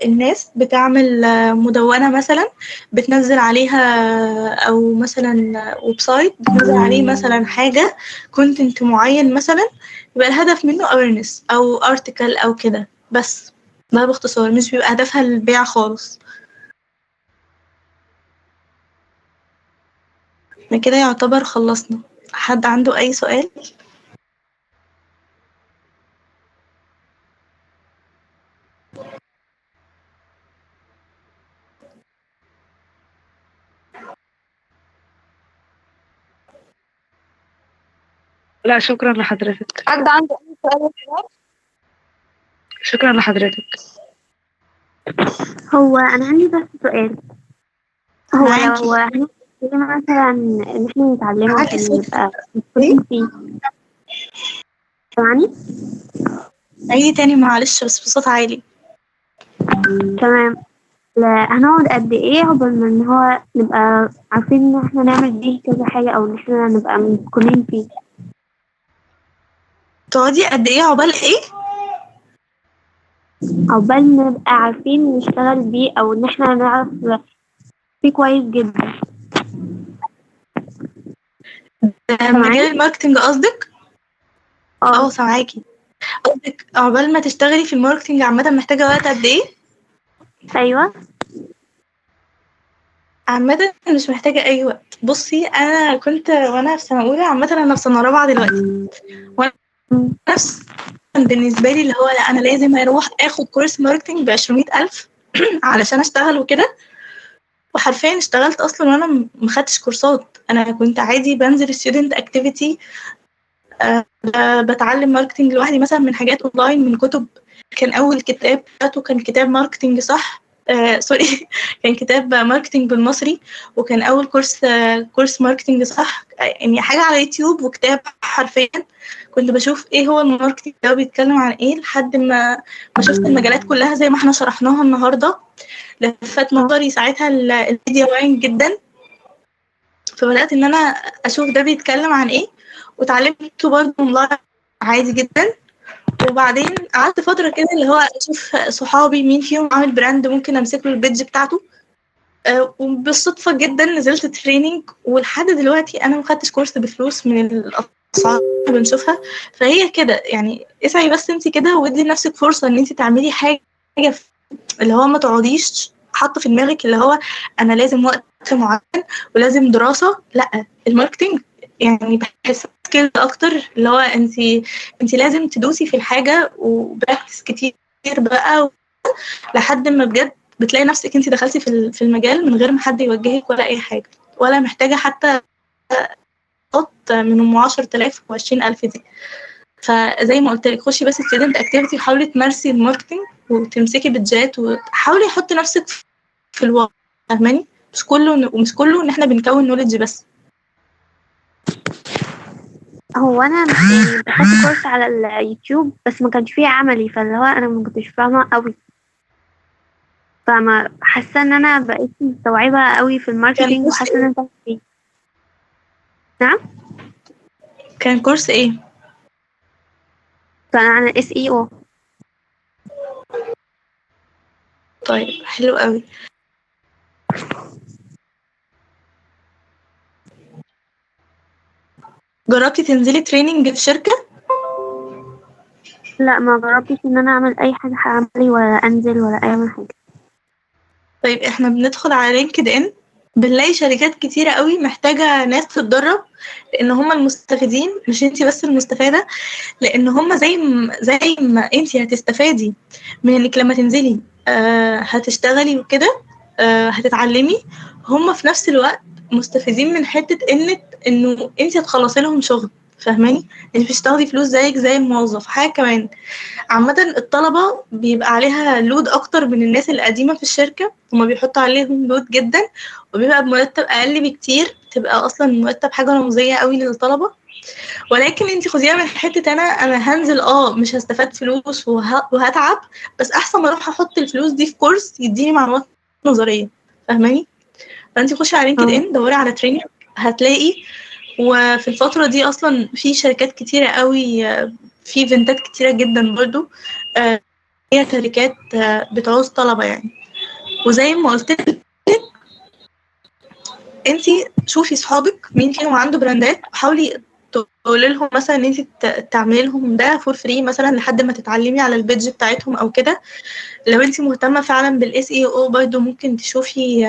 الناس بتعمل مدونة مثلا بتنزل عليها، او مثلا website بتنزل عليه مثلا حاجة content معين مثلا، يبقى الهدف منه awareness او article او كده، بس ده باختصار، مش بيبقى هدفها البيع خالص. احنا كده يعتبر خلصنا. حد عنده اي سؤال؟ لا شكرا لحضرتك. حد عنده أي سؤال يا شباب؟ شكرا لحضرتك. هو أنا عندي بس سؤال، هو معاكي. لو هنبتدي مثلا إن احنا نتعلمه معاكي عشان صوت نبقى متقنين فيه، سامعني؟ عيدي تاني معلش بس بصوت عالي. تمام. لا، هنقعد قد ايه عقبال ما ان هو نبقى عارفين ان احنا نعمل بيه كذا حاجة او ان احنا نبقى متقنين فيه؟ تقعدي قد ايه عقبال ايه؟ عقبال ما نبقى عارفين نشتغل بيه او ان احنا نعرف فيه كويس جدا. ده مجال سامعاني؟ ال marketing قصدك؟ اه. اه سامعاكي. قصدك عقبال ما تشتغلي في ال marketing عامة محتاجة وقت قد ايه؟ ايوه. عامة مش محتاجة أي وقت. بصي أنا كنت وأنا في سنة أولى، عامة أنا في سنة رابعة دلوقتي، وأنا نفس بالنسبة لي اللي هو لا أنا لازم أروح آخد كورس marketing ب200,000 علشان أشتغل وكده. وحرفيا اشتغلت أصلا وأنا مخدتش كورسات، أنا كنت عادي بنزل student activity، بتعلم marketing لوحدي مثلا من حاجات أونلاين، من كتب. كان أول كتاب بتاعته كان كتاب marketing صح، sorry كان كتاب marketing بالمصري، وكان اول كورس كورس marketing صح، يعني حاجة على يوتيوب وكتاب. حرفيا كنت بشوف ايه هو ال marketing ده بيتكلم عن ايه، لحد ما شفت المجالات كلها زي ما احنا شرحناها النهارده. لفت نظري ساعتها ال media buying جدا، فبدات ان انا اشوف ده بيتكلم عن ايه، وتعلمته برضه اونلاين عادي جدا. وبعدين قعدت فترة كده اللي هو أشوف صحابي مين فيهم عامل brand ممكن أمسك له ال page بتاعته، وبالصدفه جدا نزلت training، ولحد دلوقتي انا ما خدتش course بفلوس من الاسعار اللي بنشوفها. فهي كده يعني، اسعي بس انت كده وادي لنفسك فرصة ان انت تعملي حاجة اللي هو ما تقعديش حاطه في دماغك اللي هو انا لازم وقت معين ولازم دراسة. لا، ال marketing يعني بحس كده اكتر اللي هو انت لازم تدوسي في الحاجة و practice كتير بقى لحد ما بجد بتلاقي نفسك انت دخلتي في المجال من غير ما حد يوجهك ولا اي حاجة، ولا محتاجه حتى من ام 10,000 و20,000 دي. فزي ما قلت لك، خشي بس student activity وحاولي تمارسي ال marketing وتمسكي بيدجات وحاولي حطي نفسك في الواقع، فاهماني؟ مش كله ان احنا بنكون knowledge بس. هو انا يعني دخلت course على اليوتيوب بس ما كانش فيه عملي، فاللي هو انا ما كنتش فاهمه قوي، فما حاسه ان انا بقيت مستوعبة قوي في كان ال marketing course وحاسه ان ايه؟ انا فاهمة فيه. نعم، كان course ايه؟ كان عن ال SEO. طيب حلو قوي. جربتي تنزلي training في شركة؟ لا، ما جربتش ان انا اعمل اي حاجة عملي ولا انزل ولا اي حاجة. طيب احنا بندخل على LinkedIn بنلاقي شركات كتيرة قوي محتاجة ناس تتدرب، لان هم المستفيدين مش انتي بس المستفادة، لان هم زي ما انتي هتستفادي من انك لما تنزلي هتشتغلي وكده، هتتعلمي، هم في نفس الوقت مستفيدين من حتة انه انتي هتخلصي لهم شغل، فاهماني؟ انت مش هتاخدي فلوس زيك زي الموظف. حاجة كمان، عامة الطلبة بيبقى عليها load أكتر من الناس القديمة في الشركة، هما بيحطوا عليهم load جدا وبيبقى بمرتب أقل بكتير، تبقى أصلا المرتب حاجة رمزية قوي للطلبة. ولكن انت خديها من حتة أنا هنزل مش هستفاد فلوس وهتعب، بس أحسن ما أروح أحط الفلوس دي في course يديني معلومات نظرية، فاهماني؟ فانت خشي على Linked اه in دوري على training هتلاقي. وفي الفترة دي أصلا في شركات كتيرة قوي، في event ات كتيرة جدا برضو، هي شركات بتعوز طلبة يعني. وزي ما قلت لك، انت شوفي صحابك مين فيهم عنده brand ات، وحاولي تقولي لهم مثلا ان انت تعملي لهم ده for free مثلا لحد ما تتعلمي على ال page بتاعتهم او كده. لو انت مهتمة فعلا بال SEO برضه ممكن تشوفي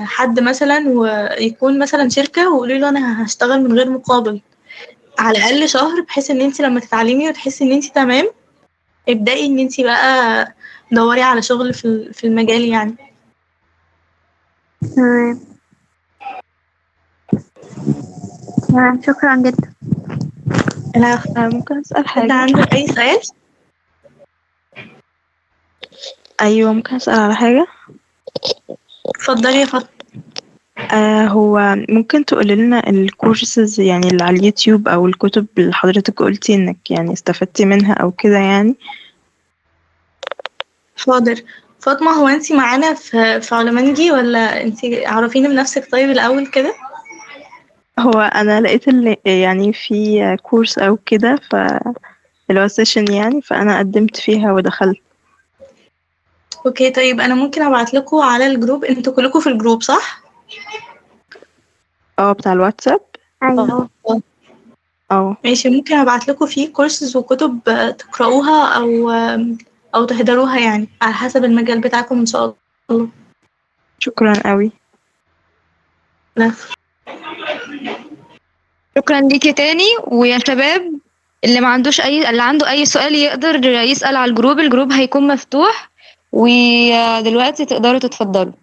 حد مثلا ويكون مثلا شركة وقولي له انا هشتغل من غير مقابل على الاقل شهر، بحيث ان انت لما تتعلمي وتحسي ان انت تمام ابدأي ان انت بقى دوري على شغل في المجال يعني. تمام تمام، شكرا جدا. العفو. ممكن أسأل حد حاجة؟ عنده اي سؤال؟ أيوة، ممكن أسأل على حاجة. اتفضلي يا فاطمة. هو ممكن تقولي لنا الكورسز يعني اللي على اليوتيوب أو الكتب اللي حضرتك قلتي إنك يعني استفدتي منها أو كده يعني؟ حاضر. فاطمة، هو انت معانا في علمانجي ولا انت عرفيني بنفسك طيب الأول كده؟ هو أنا لقيت اللي يعني في course أو كده، اللي هو session يعني، فأنا قدمت فيها ودخلت. okay، طيب انا ممكن ابعت لكم على ال group، انتوا كلكم في ال group صح؟ اه، بتاع الواتساب. ايوه. اه ماشي، ممكن ابعت لكم فيه كورسز وكتب تقرأوها او تحضروها يعني على حسب المجال بتاعكم ان شاء الله. شكرا قوي. لا. شكرا ليكي تاني. ويا شباب اللي ما عندوش اي اللي عنده اي سؤال يقدر يسأل على ال group، ال group هيكون مفتوح، ودلوقتي تقدروا تتفضلوا.